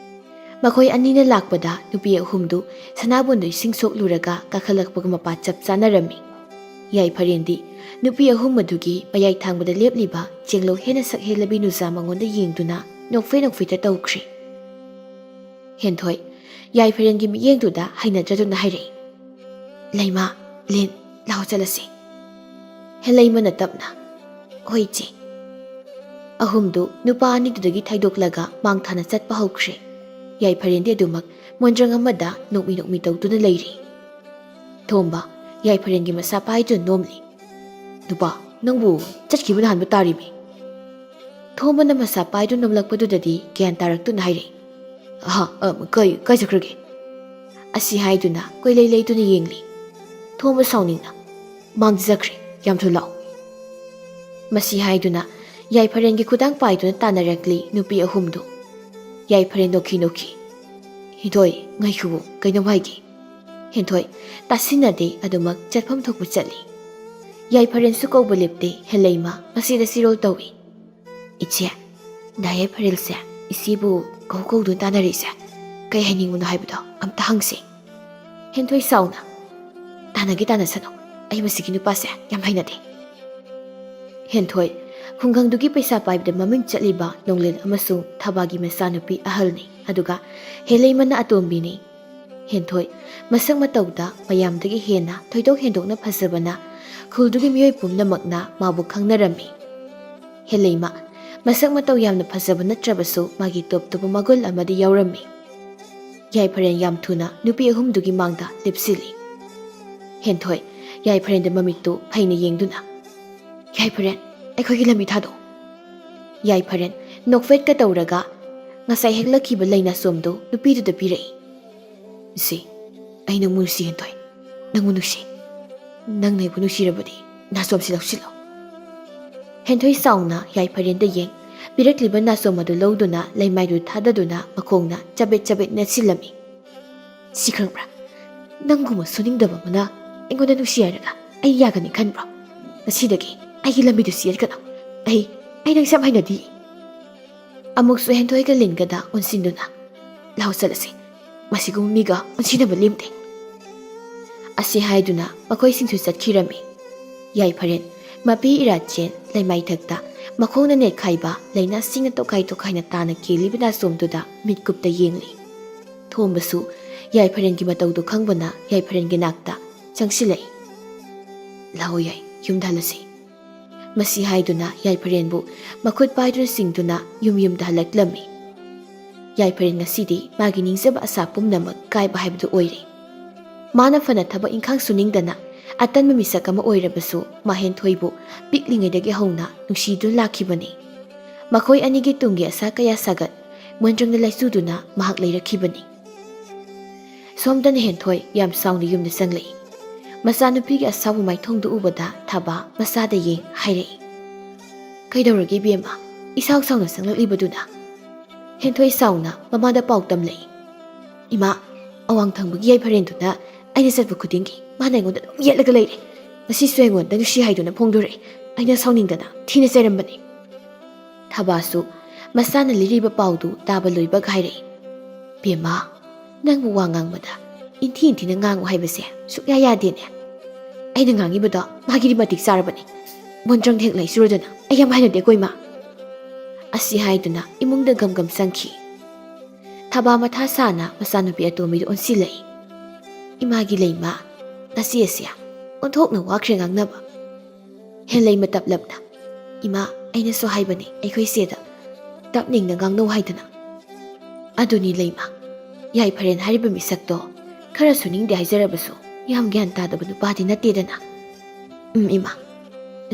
ꯃꯈꯣꯏ ꯑꯅꯤꯅ ꯂꯥꯛꯄꯗ ꯅꯨꯄꯤ ꯑꯍꯨꯝꯗꯨ ꯁꯅꯥꯕꯨꯟꯗꯨ ꯏꯁꯤꯡ ꯁꯣꯛꯂꯨꯔꯒ ꯀꯥꯈꯠꯂꯛꯄꯒ ꯃꯄꯥ ꯆꯞ ꯆꯥꯅꯔꯝꯃꯤ꯫ ꯌꯥꯏꯐꯔꯦꯟꯗꯤ ꯅꯨꯄꯤ ꯑꯍꯨꯝ ꯑꯗꯨꯒꯤ ꯃꯌꯥꯏ ꯊꯥꯡꯕꯗ ꯂꯦꯞꯂꯤꯕ ꯆꯦꯡꯂꯧ ꯍꯦꯟꯅ ꯁꯛ ꯍꯦꯜꯂꯕꯤ ꯅꯨꯖꯥ ꯃꯉꯣꯟꯗ ꯌꯦꯡꯗꯨꯅ ꯅꯣꯛꯐꯦ ꯅꯣꯛꯐꯦꯠꯇ ꯇꯧꯈ꯭ꯔꯤ꯫ ꯍꯦꯟꯊꯣꯏ ꯌꯥꯏꯐꯔꯦꯟꯒꯤ ꯃꯤꯠꯌꯦꯡꯗꯨꯗ ꯍꯩꯅꯗ꯭ꯔꯗꯨꯅ ꯍꯥꯏꯔꯛꯏ, "ꯂꯩꯃ, ꯂꯤꯟ, ꯂꯥꯛꯑꯣ ꯆꯠꯂꯁꯤ꯫" ꯍꯦꯂꯩꯃꯅ ꯇꯞꯅ, "ꯍꯣꯏ ꯏꯆꯦ꯫" ꯑꯍꯨꯝꯗꯨ ꯅꯨꯄꯥ ꯑꯅꯤꯗꯨꯗꯒꯤ ꯊꯩꯗꯣꯛꯂꯒ ꯃꯥꯡ ꯊꯥꯅ ꯆꯠꯄ ꯍꯧꯈ꯭ꯔꯦ꯫ ꯌꯥꯏꯐꯔꯦꯟꯗꯤ ꯑꯗꯨꯃꯛ ꯃꯣꯟꯗ꯭ꯔꯪ ꯑꯃꯗ ꯅꯣꯛꯃꯤ ꯅꯣꯛꯃꯤ ꯇꯧꯗꯨꯅ ꯂꯩꯔꯤ꯫ ꯊꯣꯝꯕ, ꯌꯥꯏꯐꯔꯦꯟꯒꯤ ꯃꯁꯥ ꯄꯥꯏꯗꯨꯅ ꯅꯣꯝꯂꯤ꯫ "ꯅꯨꯄꯥ, ꯅꯪꯕꯨ ꯆꯠꯈꯤꯕ ꯅꯍꯥꯟꯕ ꯇꯥꯔꯤꯃꯤ꯫" ꯊꯣꯝꯕꯅ ꯃꯁꯥ ꯄꯥꯏꯗꯨꯅ ꯅꯣꯝꯂꯛꯄꯗꯨꯗꯗꯤ ꯒ꯭ꯌꯥꯟ ꯇꯥꯔꯛꯇꯨꯅ ꯍꯥꯏꯔꯛꯏ, "ꯑꯍꯥ, ꯑ, ꯀꯩ, ꯀꯥꯏ ꯆꯠꯈ꯭ꯔꯒꯦ?" ꯑꯁꯤ ꯍꯥꯏꯗꯨꯅ ꯀꯣꯏꯂꯩ ꯂꯩꯗꯨꯅ ꯌꯦꯡꯂꯤ꯫ ꯊꯣꯝꯕ ꯁꯥꯎꯅꯤꯡꯅ, "ꯃꯥꯡꯗ ꯆꯠꯈ꯭ꯔꯦ, ꯌꯥꯝ ꯊꯨ ꯂꯥꯛꯑꯣ꯫" ꯃꯁꯤ ꯍꯥꯏꯗꯨꯅ ꯌꯥꯏꯐꯔꯦꯟꯒꯤ ꯈꯨꯗꯥꯡ ꯄꯥꯏꯗꯨꯅ ꯇꯥꯟꯅꯔꯛꯂꯤ ꯅꯨꯄꯤ ꯑꯍꯨꯝꯗꯨ꯫ ꯌꯥꯏꯐꯔꯦꯟ ꯅꯣꯛꯈꯤ ꯅꯣꯛꯈꯤ, "ꯍꯦꯟꯊꯣꯏ, ꯉꯥꯏꯈꯨꯑꯣ, ꯀꯩꯅꯣꯝ ꯍꯥꯏꯒꯦ꯫" ꯍꯦꯟꯊꯣꯏ ꯇꯥꯁꯤꯟꯅꯗꯦ, ꯑꯗꯨꯃꯛ ꯆꯠꯐꯝ ꯊꯣꯛꯄ ꯆꯠꯂꯤ꯫ ꯌꯥꯏꯐꯔꯦꯟꯁꯨ ꯀꯧꯕ ꯂꯦꯞꯇꯦ, ꯍꯦꯂꯩꯃ ꯃꯁꯤꯗ ꯆꯤꯔꯣꯜ ꯇꯧꯏ꯫ "ꯏꯆꯦ, ꯗꯥ ꯌꯥꯏꯐꯔꯦꯟꯁꯦ ꯏꯆꯦꯕꯨ ꯀꯧ ꯀꯧꯗꯨꯅ ꯇꯥꯟꯅꯔꯛꯏꯁꯦ ꯀꯩ ꯍꯥꯏꯅꯤꯡꯕꯅꯣ ꯍꯥꯏꯕꯗꯣ ꯑꯝꯇ ꯍꯪꯁꯤ꯫" ꯍꯦꯟꯊꯣꯏ ꯁꯥꯎꯅ, "ꯇꯥꯟꯅꯒꯦ ꯇꯥꯟꯅꯁꯅꯨ, ꯑꯩ ꯃꯁꯤꯒꯤ ꯅꯨꯄꯥꯁꯦ ꯌꯥꯝ ꯍꯩꯅꯗꯦ꯫" ꯍꯦꯟꯊꯣꯏ, ꯈꯨꯡꯒꯪꯗꯨꯒꯤ ꯄꯩꯁꯥ ꯄꯥꯏꯕꯗ ꯃꯃꯤꯡ ꯆꯠꯂꯤꯕ ꯅꯣꯡꯂꯦꯟ ꯑꯃꯁꯨꯡ ꯊꯕꯥꯒꯤ ꯃꯆꯥꯅꯨꯄꯤ ꯑꯍꯜꯅꯤ, ꯑꯗꯨꯒ ꯍꯦꯂꯩꯃꯅ ꯑꯇꯣꯝꯕꯤꯅꯤ꯫ ꯍꯦꯟꯊꯣꯏ, ꯃꯁꯛ ꯃꯇꯧꯗ ꯃꯌꯥꯝꯗꯒꯤ ꯍꯦꯟꯅ ꯊꯣꯏꯗꯣꯛ ꯍꯦꯟꯗꯣꯛꯅ ꯐꯖꯕꯅ ꯈꯨꯜꯗꯨꯒꯤ ꯃꯤꯑꯣꯏ ꯄꯨꯝꯅꯃꯛꯅ ꯃꯥꯕꯨ ꯈꯪꯅꯔꯝꯃꯤ꯫ ꯍꯦꯂꯩꯃ, ꯃꯁꯛ ꯃꯇꯧ ꯌꯥꯝꯅ ꯐꯖꯕ ꯅꯠꯇ꯭ꯔꯕꯁꯨ ꯃꯥꯒꯤ ꯇꯣꯞ ꯇꯣꯞꯄ ꯃꯒꯨꯟ ꯑꯃꯗꯤ ꯌꯥꯎꯔꯝꯃꯤ꯫ ꯌꯥꯏꯐꯔꯦꯟ ꯌꯥꯝ ꯊꯨꯅ ꯅꯨꯄꯤ ꯑꯍꯨꯝꯗꯨꯒꯤ ꯃꯥꯡꯗ ꯂꯦꯞꯁꯤꯜꯂꯤ꯫ ꯍꯦꯟꯊꯣꯏ, ꯌꯥꯏꯐꯔꯦꯟꯗ ꯃꯃꯤꯠꯇꯨ ꯐꯩꯅ ꯌꯦꯡꯗꯨꯅ, "ꯌꯥꯏꯐꯔꯦꯟ, ꯑꯩꯈꯣꯏꯒꯤ ꯂꯝꯕꯤ ꯊꯥꯗꯣꯛ꯫" ꯌꯥꯏꯐꯔꯦꯟ ꯅꯣꯛꯐꯦꯠꯀ ꯇꯧꯔꯒ ꯉꯁꯥꯏ ꯍꯦꯛꯂꯛꯈꯤꯕ ꯂꯩꯅꯥꯆꯣꯝꯗꯨ ꯅꯨꯄꯤꯗꯨꯗ ꯄꯤꯔꯛꯏ꯫ "ꯏꯆꯦ, ꯑꯩ ꯅꯪꯕꯨ ꯅꯨꯡꯁꯤ ꯍꯦꯟꯊꯣꯏ, ꯅꯪꯕꯨ ꯅꯨꯡꯁꯤ꯫ ꯅꯪꯅ ꯑꯩꯕꯨ ꯅꯨꯡꯁꯤꯔꯕꯗꯤ ꯅꯥꯆꯣꯝꯁꯤ ꯂꯧꯁꯤꯜꯂꯣ꯫" ꯍꯦꯟꯊꯣꯏ ꯆꯥꯎꯅ ꯌꯥꯏꯐꯔꯦꯟꯗ ꯌꯦꯡ ꯄꯤꯔꯛꯂꯤꯕ ꯅꯥꯆꯣꯝ ꯑꯗꯨ ꯂꯧꯗꯨꯅ ꯂꯩꯃꯥꯏꯗꯨ ꯊꯥꯗꯗꯨꯅ ꯃꯈꯣꯡꯅ ꯆꯕꯦꯠ ꯆꯕꯦꯠ ꯅꯦꯠꯁꯤꯜꯂꯝꯃꯤ꯫ "ꯁꯤ ꯈꯪꯕ꯭ꯔꯥ? ꯅꯪꯒꯨꯝꯕ ꯁꯣꯟꯅꯤꯡꯗꯕ ꯑꯃꯅ ꯑꯩꯉꯣꯟꯗ ꯅꯨꯡꯁꯤ ꯍꯥꯏꯔꯒ ꯑꯩ ꯌꯥꯒꯅꯤ ꯈꯟꯕ꯭ꯔꯣ? ꯉꯁꯤꯗꯒꯤ ꯑꯩꯒꯤ ꯂꯝꯕꯤꯗꯨ ꯆꯦꯟꯒꯅꯨ꯫ ꯑꯩ, ꯑꯩ ꯅꯪꯁꯦ ꯌꯥꯝ ꯍꯩꯅꯗꯦ꯫" ꯑꯃꯨꯛꯁꯨ ꯍꯦꯟꯊꯣꯏꯒ ꯂꯤꯟꯒꯗ ꯑꯣꯟꯁꯤꯟꯗꯨꯅ, "ꯂꯥꯎ ꯆꯠꯂꯁꯤ, ꯃꯁꯤꯒꯨꯝꯕ ꯃꯤꯒ ꯑꯣꯟꯁꯤꯟꯅꯕ ꯂꯦꯝꯗꯦ꯫" ꯑꯁꯤ ꯍꯥꯏꯗꯨꯅ ꯃꯈꯣꯏꯁꯤꯡꯁꯨ ꯆꯠꯈꯤꯔꯝꯃꯤ꯫ ꯌꯥꯏꯐꯔꯦꯟ ꯃꯄꯤ ꯏꯔꯥꯠꯆꯦꯟ ꯂꯩꯃꯥꯏꯊꯛꯇ ꯃꯈꯣꯡꯅ ꯅꯦꯠꯈꯥꯏꯕ ꯂꯩꯅꯥꯁꯤꯡꯅ ꯇꯣꯈꯥꯏ ꯇꯣꯈꯥꯏꯅ ꯇꯥꯅ ꯀꯦꯜꯂꯤꯕ ꯅꯥꯆꯣꯝꯗꯨꯗ ꯃꯤꯠꯀꯨꯞꯇ ꯌꯦꯡꯂꯤ꯫ ꯊꯣꯝꯕꯁꯨ ꯌꯥꯏꯐꯔꯦꯟꯒꯤ ꯃꯇꯧꯗꯨ ꯈꯪꯕꯅ ꯌꯥꯏꯐꯔꯦꯟꯒꯤ ꯅꯥꯛꯇ ꯆꯪꯁꯤꯜꯂꯛꯏ꯫ "ꯂꯥꯛꯑꯣ ꯌꯥꯏ, ꯌꯨꯝꯗ ꯍꯜꯂꯁꯤ꯫" ꯃꯁꯤ ꯍꯥꯏꯗꯨꯅ ꯌꯥꯏꯐꯔꯦꯟꯕꯨ ꯃꯈꯨꯠ ꯄꯥꯏꯗꯨꯅ ꯆꯤꯡꯗꯨꯅ ꯌꯨꯝ ꯌꯨꯝꯗ ꯍꯜꯂꯛꯂꯝꯃꯤ꯫ ꯌꯥꯏꯐꯔꯦꯟ ꯉꯁꯤꯗꯤ ꯃꯥꯒꯤ ꯅꯤꯡꯖꯕ ꯑꯁꯥ ꯄꯨꯝꯅꯃꯛ ꯀꯥꯏꯕ ꯍꯥꯏꯕꯗꯨ ꯑꯣꯏꯔꯦ꯫ ꯃꯥꯅ ꯐꯅ ꯊꯕꯛ ꯏꯪꯈꯥꯡ ꯁꯨꯅꯤꯡꯗꯅ ꯑꯇꯟꯕ ꯃꯤꯁꯛ ꯑꯃ ꯑꯣꯏꯔꯕꯁꯨ, ꯃꯥ ꯍꯦꯟꯊꯣꯏꯕꯨ ꯄꯤꯛꯂꯤꯉꯩꯗꯒꯤ ꯍꯧꯅ ꯅꯨꯡꯁꯤꯗꯨꯅ ꯂꯥꯛꯈꯤꯕꯅꯤ꯫ ꯃꯈꯣꯏ ꯑꯅꯤꯒꯤ ꯇꯨꯡꯒꯤ ꯑꯁꯥ ꯀꯌꯥ ꯁꯥꯒꯠ ꯃꯣꯟꯗ꯭ꯔꯪꯗ ꯂꯥꯏꯆꯨꯗꯨꯅ ꯃꯍꯥꯛ ꯂꯩꯔꯛꯈꯤꯕꯅꯤ꯫ ꯁꯣꯝꯗꯅ ꯍꯦꯟꯊꯣꯏ ꯌꯥꯝ ꯁꯥꯎꯅ ꯌꯨꯝꯗ ꯆꯪꯂꯛꯏ꯫ ꯃꯆꯥꯅꯨꯄꯤꯒꯤ ꯑꯁꯥꯎꯕ ꯃꯥꯏꯊꯣꯡꯗꯨ ꯎꯕꯗ ꯊꯥꯕ ꯃꯆꯥꯗ ꯌꯦꯡ ꯍꯥꯏꯔꯛꯏ, "ꯀꯩꯗꯧꯔꯒꯦ ꯏꯕꯦꯝꯃ, ꯏꯁꯥꯎ ꯁꯥꯎꯅ ꯆꯪꯂꯛꯂꯤꯕꯗꯨꯅ?" ꯍꯦꯟꯊꯣꯏ ꯁꯥꯎꯅ ꯃꯃꯥꯗ ꯄꯥꯎ ꯇꯝꯂꯛꯏ꯫ "ꯏꯃꯥ, ꯑꯋꯥꯡ ꯊꯪꯕꯒꯤ ꯌꯥꯏꯐꯔꯦꯟꯗꯨꯅ ꯑꯩꯅ ꯆꯠꯄ ꯈꯨꯗꯤꯡꯒꯤ ꯃꯥꯅ ꯑꯩꯉꯣꯟꯗ ꯑꯗꯨꯝ ꯌꯦꯠꯂꯒ ꯂꯩꯔꯦ꯫ ꯉꯁꯤꯁꯨ ꯑꯩꯉꯣꯟꯗ ꯅꯨꯡꯁꯤ ꯍꯥꯏꯗꯨꯅ ꯐꯣꯡꯗꯣꯔꯛꯏ꯫ ꯑꯩꯅ ꯁꯥꯎꯅꯤꯡꯗꯅ ꯊꯤꯅ ꯆꯩꯔꯝꯕꯅꯤ꯫" ꯊꯕꯥꯁꯨ ꯃꯆꯥꯅ ꯂꯤꯔꯤꯕ ꯄꯥꯎꯗꯨ ꯇꯥꯕ ꯂꯣꯏꯕꯒ ꯍꯥꯏꯔꯛꯏ, "ꯕꯦꯝꯃ, ꯅꯪꯕꯨ ꯋꯥ ꯉꯥꯡꯕꯗ ꯏꯟꯊꯤ ꯏꯟꯊꯤꯅ ꯉꯥꯡꯉꯨ ꯍꯥꯏꯕꯁꯦ ꯁꯨꯛꯌꯥ ꯌꯥꯗꯦꯅꯦ꯫ ꯑꯩꯅ ꯉꯥꯡꯉꯤꯕꯗꯣ ꯃꯥꯒꯤꯗꯤ ꯃꯇꯤꯛ ꯆꯥꯔꯕꯅꯤ꯫ ꯃꯣꯟꯗ꯭ꯔꯪ ꯍꯦꯛ ꯂꯩ ꯆꯨꯔꯗꯅ ꯑꯩ ꯌꯥꯝ ꯍꯥꯏꯅꯗꯦꯀꯣ, ꯏꯃꯥ꯫" ꯑꯁꯤ ꯍꯥꯏꯗꯨꯅ ꯏꯃꯨꯡꯗ ꯒꯝ ꯒꯝ ꯆꯪꯈꯤ꯫ ꯊꯕꯥ ꯃꯊꯥ ꯁꯥꯅ ꯃꯆꯥꯅꯨꯄꯤ ꯑꯇꯣꯝꯕꯤꯗꯨ ꯑꯣꯟꯁꯤꯜꯂꯛꯏ꯫ "ꯏꯃꯥꯒꯤ ꯂꯩꯃ, ꯅꯆꯦꯁꯦ ꯑꯣꯟꯊꯣꯛꯅ ꯋꯥꯈ꯭ꯔꯦ ꯉꯥꯡꯅꯕ꯫" ꯍꯦꯂꯩꯃ ꯇꯞꯂꯞꯅ, "ꯏꯃꯥ, ꯑꯩꯅꯁꯨ ꯍꯥꯏꯕꯅꯤ ꯑꯩꯈꯣꯏ ꯆꯦꯗ, ꯇꯞꯅ ꯏꯪꯅ ꯉꯥꯡꯅꯧ ꯍꯥꯏꯗꯅ꯫" "ꯑꯗꯨꯅꯤ ꯂꯩꯃ, ꯌꯥꯏꯐꯔꯦꯟ ꯍꯥꯏꯔꯤꯕ ꯃꯤꯁꯛꯇꯣ ꯈꯔ ꯁꯨꯅꯤꯡꯗꯦ ꯍꯥꯏꯖꯔꯕꯁꯨ ꯌꯥꯝ ꯒ꯭ꯌꯥꯟ ꯇꯥꯗꯕ ꯅꯨꯄꯥꯗꯤ ꯅꯠꯇꯦꯗꯅ꯫" "ꯎꯝ, ꯏꯃꯥ꯫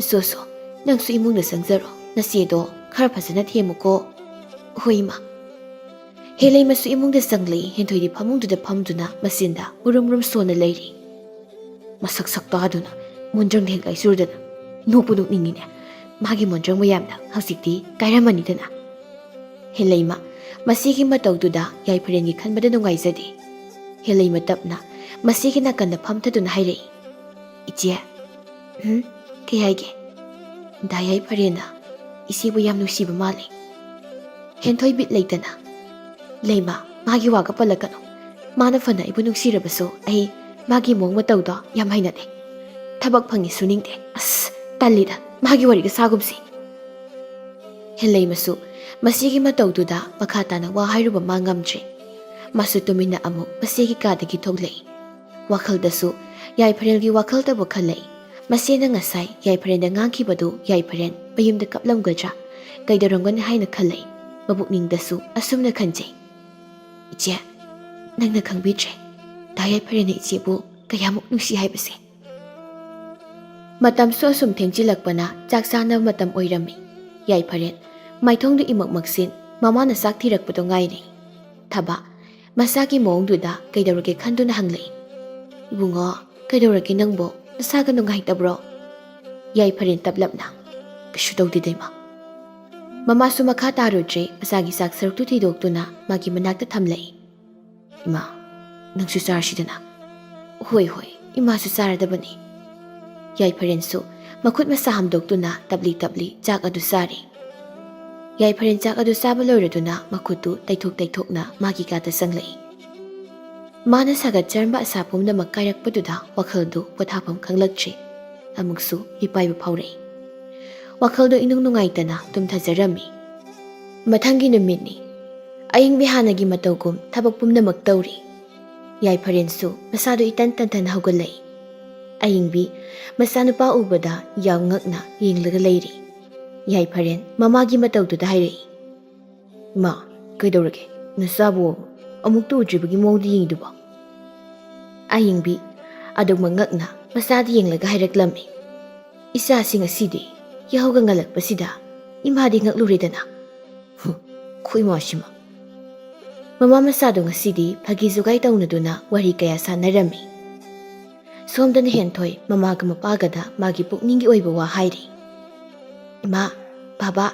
ꯁꯣ ꯁꯣ, ꯅꯪꯁꯨ ꯏꯃꯨꯡꯗ ꯆꯪꯖꯔꯣ, ꯅꯆꯦꯗꯣ ꯈꯔ ꯐꯖꯅ ꯊꯦꯝꯃꯨꯀꯣ꯫" "ꯍꯣꯏ, ꯏꯃꯥ꯫" ꯍꯦꯂꯩꯃꯁꯨ ꯏꯃꯨꯡꯗ ꯆꯪꯂꯛꯏ꯫ ꯍꯦꯟꯊꯣꯏꯗꯤ ꯐꯃꯨꯡꯗꯨꯗ ꯐꯝꯗꯨꯅ ꯃꯆꯤꯟꯗ ꯃꯨꯔꯨꯝ ꯃꯨꯔꯨꯝ ꯁꯣꯟꯅ ꯂꯩꯔꯤ꯫ ꯃꯁꯛ ꯁꯛꯇꯥꯗꯨꯅ ꯃꯣꯟꯗ꯭ꯔꯪ ꯍꯦꯛ ꯂꯥꯏꯆꯨꯔꯗꯅ꯫ ꯅꯣꯛꯄꯨ ꯅꯣꯛꯅꯤꯡꯉꯤꯅꯦ꯫ ꯃꯥꯒꯤ ꯃꯣꯟꯗ꯭ꯔꯪ ꯃꯌꯥꯝꯅ ꯍꯧꯖꯤꯛꯇꯤ ꯀꯥꯏꯔꯝꯃꯅꯤꯗꯅ꯫ ꯍꯦꯂꯩꯃ, ꯃꯁꯤꯒꯤ ꯃꯇꯧꯗꯨꯗ ꯌꯥꯏꯐꯔꯦꯟꯒꯤ ꯈꯟꯕꯗ ꯅꯨꯡꯉꯥꯏꯖꯗꯦ꯫ ꯍꯦꯂꯩꯃ ꯇꯞꯅ ꯃꯁꯤꯒꯤ ꯅꯥꯀꯟꯗ ꯐꯝꯊꯗꯨꯅ ꯍꯥꯏꯔꯛꯏ, "ꯏꯆꯦ꯫" "ꯎꯝ? ꯀꯩ ꯍꯥꯏꯒꯦ?" "ꯗꯥ ꯌꯥꯏꯐꯔꯦꯟꯅ ꯏꯆꯦꯕꯨ ꯌꯥꯝ ꯅꯨꯡꯁꯤꯕ ꯃꯥꯜꯂꯦ꯫" ꯍꯦꯟꯊꯣꯏ ꯕꯤꯠ ꯂꯩꯇꯅ, "ꯂꯩꯃ, ꯃꯥꯒꯤ ꯋꯥꯒ ꯄꯜꯂꯛꯀꯅꯨ꯫ ꯃꯥꯅ ꯐꯅ ꯑꯩꯕꯨ ꯅꯨꯡꯁꯤꯔꯕꯁꯨ ꯑꯩ ꯃꯥꯒꯤ ꯃꯑꯣꯡ ꯃꯇꯧꯗꯣ ꯌꯥꯝ ꯍꯩꯅꯗꯦ꯫ ꯊꯕꯛ ꯐꯪꯉꯤ ꯁꯨꯅꯤꯡꯗꯦ꯫ ꯑꯁ, ꯇꯜꯂꯤꯗ, ꯃꯥꯒꯤ ꯋꯥꯔꯤꯒ ꯁꯥꯒꯨꯝꯁꯤ꯫" ꯍꯦꯂꯩꯃꯁꯨ ꯃꯁꯤꯒꯤ ꯃꯇꯧꯗꯨꯗ ꯃꯈꯥ ꯇꯥꯅ ꯋꯥ ꯍꯥꯏꯔꯨꯕ ꯃꯥ ꯉꯝꯗ꯭ꯔꯦ꯫ ꯃꯥꯁꯨ ꯇꯨꯃꯤꯟꯅ ꯑꯃꯨꯛ ꯃꯆꯦꯒꯤ ꯀꯥꯗꯒꯤ ꯊꯣꯛꯂꯛꯏ꯫ ꯋꯥꯈꯜꯗꯁꯨ ꯌꯥꯏꯐꯔꯦꯜꯒꯤ ꯋꯥꯈꯜꯇꯕꯨ ꯈꯜꯂꯛꯏ꯫ ꯃꯆꯦꯅ ꯉꯁꯥꯏ ꯌꯥꯏꯐꯔꯦꯜꯗ ꯉꯥꯡꯈꯤꯕꯗꯨ ꯌꯥꯏꯐꯔꯦꯜ ꯃꯌꯨꯝꯗ ꯀꯞꯂꯝꯒꯗ꯭ꯔꯥ, ꯀꯩꯗꯧꯔꯝꯒꯅꯤ ꯍꯥꯏꯅ ꯈꯜꯂꯛꯏ꯫ ꯃꯄꯨꯛꯅꯤꯡꯗꯁꯨ ꯑꯁꯨꯝꯅ ꯈꯟꯖꯩ, "ꯏꯆꯦ, ꯅꯪꯅ ꯈꯪꯕꯤꯗ꯭ꯔꯦ꯫ ꯗꯥ ꯌꯥꯏꯐꯔꯦꯜꯅ ꯏꯆꯦꯕꯨ ꯀꯌꯥꯃꯨꯛ ꯅꯨꯡꯁꯤ ꯍꯥꯏꯕꯁꯦ꯫" ꯃꯇꯝꯁꯨ ꯑꯁꯨꯝ ꯊꯦꯡꯖꯤꯜꯂꯛꯄꯅ ꯆꯥꯛ ꯆꯥꯅꯕ ꯃꯇꯝ ꯑꯣꯏꯔꯝꯃꯤ꯫ ꯌꯥꯏꯐꯔꯦꯜ ꯃꯥꯏꯊꯣꯡꯗꯨ ꯏꯃꯛ ꯃꯛꯁꯤꯟ, ꯃꯃꯥꯅ ꯆꯥꯛ ꯊꯤꯔꯛꯄꯗꯣ ꯉꯥꯏꯔꯤ꯫ ꯊꯕꯥ ꯃꯆꯥꯒꯤ ꯃꯑꯣꯡꯗꯨꯗ ꯀꯩꯗꯧꯔꯒꯦ ꯈꯟꯗꯨꯅ ꯍꯪꯂꯛꯏ꯫ "ꯏꯕꯨꯡꯉꯣ, ꯀꯩꯗꯧꯔꯒꯦ ꯅꯪꯕꯣ? ꯅꯁꯥꯒ ꯅꯨꯡꯉꯥꯏꯇꯕ꯭ꯔꯣ?" ꯌꯥꯏꯐꯔꯦꯜ ꯇꯞꯂꯞꯅ, "ꯀꯩꯁꯨ ꯇꯧꯗꯦꯗ, ꯏꯃꯥ꯫" ꯃꯃꯥꯁꯨ ꯃꯈꯥ ꯇꯥꯔꯨꯗ꯭ꯔꯦ, ꯃꯆꯥꯒꯤ ꯆꯥꯛ ꯁꯔꯨꯛꯇꯨ ꯊꯤꯗꯣꯛꯇꯨꯅ ꯃꯥꯒꯤ ꯃꯅꯥꯛꯇ ꯊꯝꯂꯛꯏ꯫ "ꯏꯃꯥ, ꯅꯪꯁꯨ ꯆꯥꯔꯁꯤꯗꯅ꯫" "ꯍꯣꯏ, ꯍꯣꯏ, ꯏꯃꯥꯁꯨ ꯆꯥꯔꯗꯕꯅꯤ꯫" ꯌꯥꯏꯐꯔꯦꯜꯁꯨ ꯃꯈꯨꯠ ꯃꯁꯥ ꯍꯥꯝꯗꯣꯛꯇꯨꯅ ꯇꯞꯂꯤ ꯇꯞꯂꯤ ꯆꯥꯛ ꯑꯗꯨ ꯆꯥꯔꯤ꯫ ꯌꯥꯏꯐꯔꯦꯜ ꯆꯥꯛ ꯑꯗꯨ ꯆꯥꯕ ꯂꯣꯏꯔꯗꯨꯅ ꯃꯈꯨꯠꯇꯨ ꯇꯩꯊꯣꯛ ꯇꯩꯊꯣꯛꯅ ꯃꯥꯒꯤ ꯀꯥꯗ ꯆꯪꯂꯛꯏ꯫ ꯃꯥꯅ ꯁꯥꯒꯠꯆꯔꯝꯕ ꯑꯁꯥ ꯄꯨꯝꯅꯃꯛ ꯀꯥꯏꯔꯛꯄꯗꯨꯗ ꯋꯥꯈꯜꯗꯨ ꯄꯣꯊꯥꯐꯝ ꯈꯪꯂꯛꯇ꯭ꯔꯦ꯫ ꯑꯃꯨꯛꯁꯨ ꯃꯤꯄꯥꯏꯕ ꯐꯥꯎꯔꯛꯏ꯫ ꯋꯥꯈꯜꯗꯨ ꯏꯅꯨꯡ ꯅꯨꯡꯉꯥꯏꯇꯅ ꯇꯨꯝꯊꯖꯔꯝꯃꯤ꯫ ꯃꯊꯪꯒꯤ ꯅꯨꯃꯤꯠꯅꯤ꯫ ꯑꯏꯪꯕꯤ ꯍꯥꯟꯅꯒꯤ ꯃꯇꯧꯒꯨꯝ ꯊꯕꯛ ꯄꯨꯝꯅꯃꯛ ꯇꯧꯔꯤ꯫ ꯌꯥꯏꯐꯔꯦꯜꯁꯨ ꯃꯁꯥꯗꯨ ꯏꯇꯟ ꯇꯟꯊꯅ ꯍꯧꯒꯠꯂꯛꯏ꯫ ꯑꯏꯪꯕꯤ ꯃꯆꯥꯅꯨꯄꯥ ꯎꯕꯗ ꯌꯥꯝ ꯉꯛꯅ ꯌꯦꯡꯂꯒ ꯂꯩꯔꯤ꯫ ꯌꯥꯏꯐꯔꯦꯜ ꯃꯃꯥꯒꯤ ꯃꯇꯧꯗꯨꯗ ꯍꯥꯏꯔꯛꯏ, "ꯏꯃꯥ, ꯀꯩꯗꯧꯔꯒꯦ? ꯅꯆꯥꯕꯨ ꯑꯃꯨꯛꯇ ꯎꯗ꯭ꯔꯤꯕꯒꯤ ꯃꯑꯣꯡꯗ ꯌꯦꯡꯉꯤꯗꯨꯕꯣ?" ꯑꯏꯪꯕꯤ ꯑꯗꯨꯃꯛ ꯉꯛꯅ ꯃꯆꯥꯗ ꯌꯦꯡꯂꯒ ꯍꯥꯏꯔꯛꯂꯝꯃꯤ, "ꯏꯆꯥꯁꯤ ꯉꯁꯤꯗꯤ ꯌꯥꯍꯧꯒ ꯉꯜꯂꯛꯄꯁꯤꯗ ꯏꯃꯥꯗꯤ ꯉꯛꯂꯨꯔꯦꯗꯅ꯫" ꯍꯨꯝ, ꯈꯨꯏꯃꯥꯁꯤꯃ꯫ ꯃꯃꯥ ꯃꯆꯥꯗꯣ ꯉꯁꯤꯗꯤ ꯐꯥꯒꯤ ꯖꯨꯒꯥꯏ ꯇꯧꯅꯗꯨꯅ ꯋꯥꯔꯤ ꯀꯌꯥ ꯁꯥꯟꯅꯔꯝꯃꯤ꯫ ꯁꯣꯝꯗꯅ ꯍꯦꯟꯊꯣꯏ ꯃꯃꯥꯒ ꯃꯄꯥꯒꯗ ꯃꯥꯒꯤ ꯄꯨꯛꯅꯤꯡꯒꯤ ꯑꯣꯏꯕ ꯋꯥ ꯍꯥꯏꯔꯤ꯫ "ꯏꯃꯥ, ꯕꯥꯕꯥ,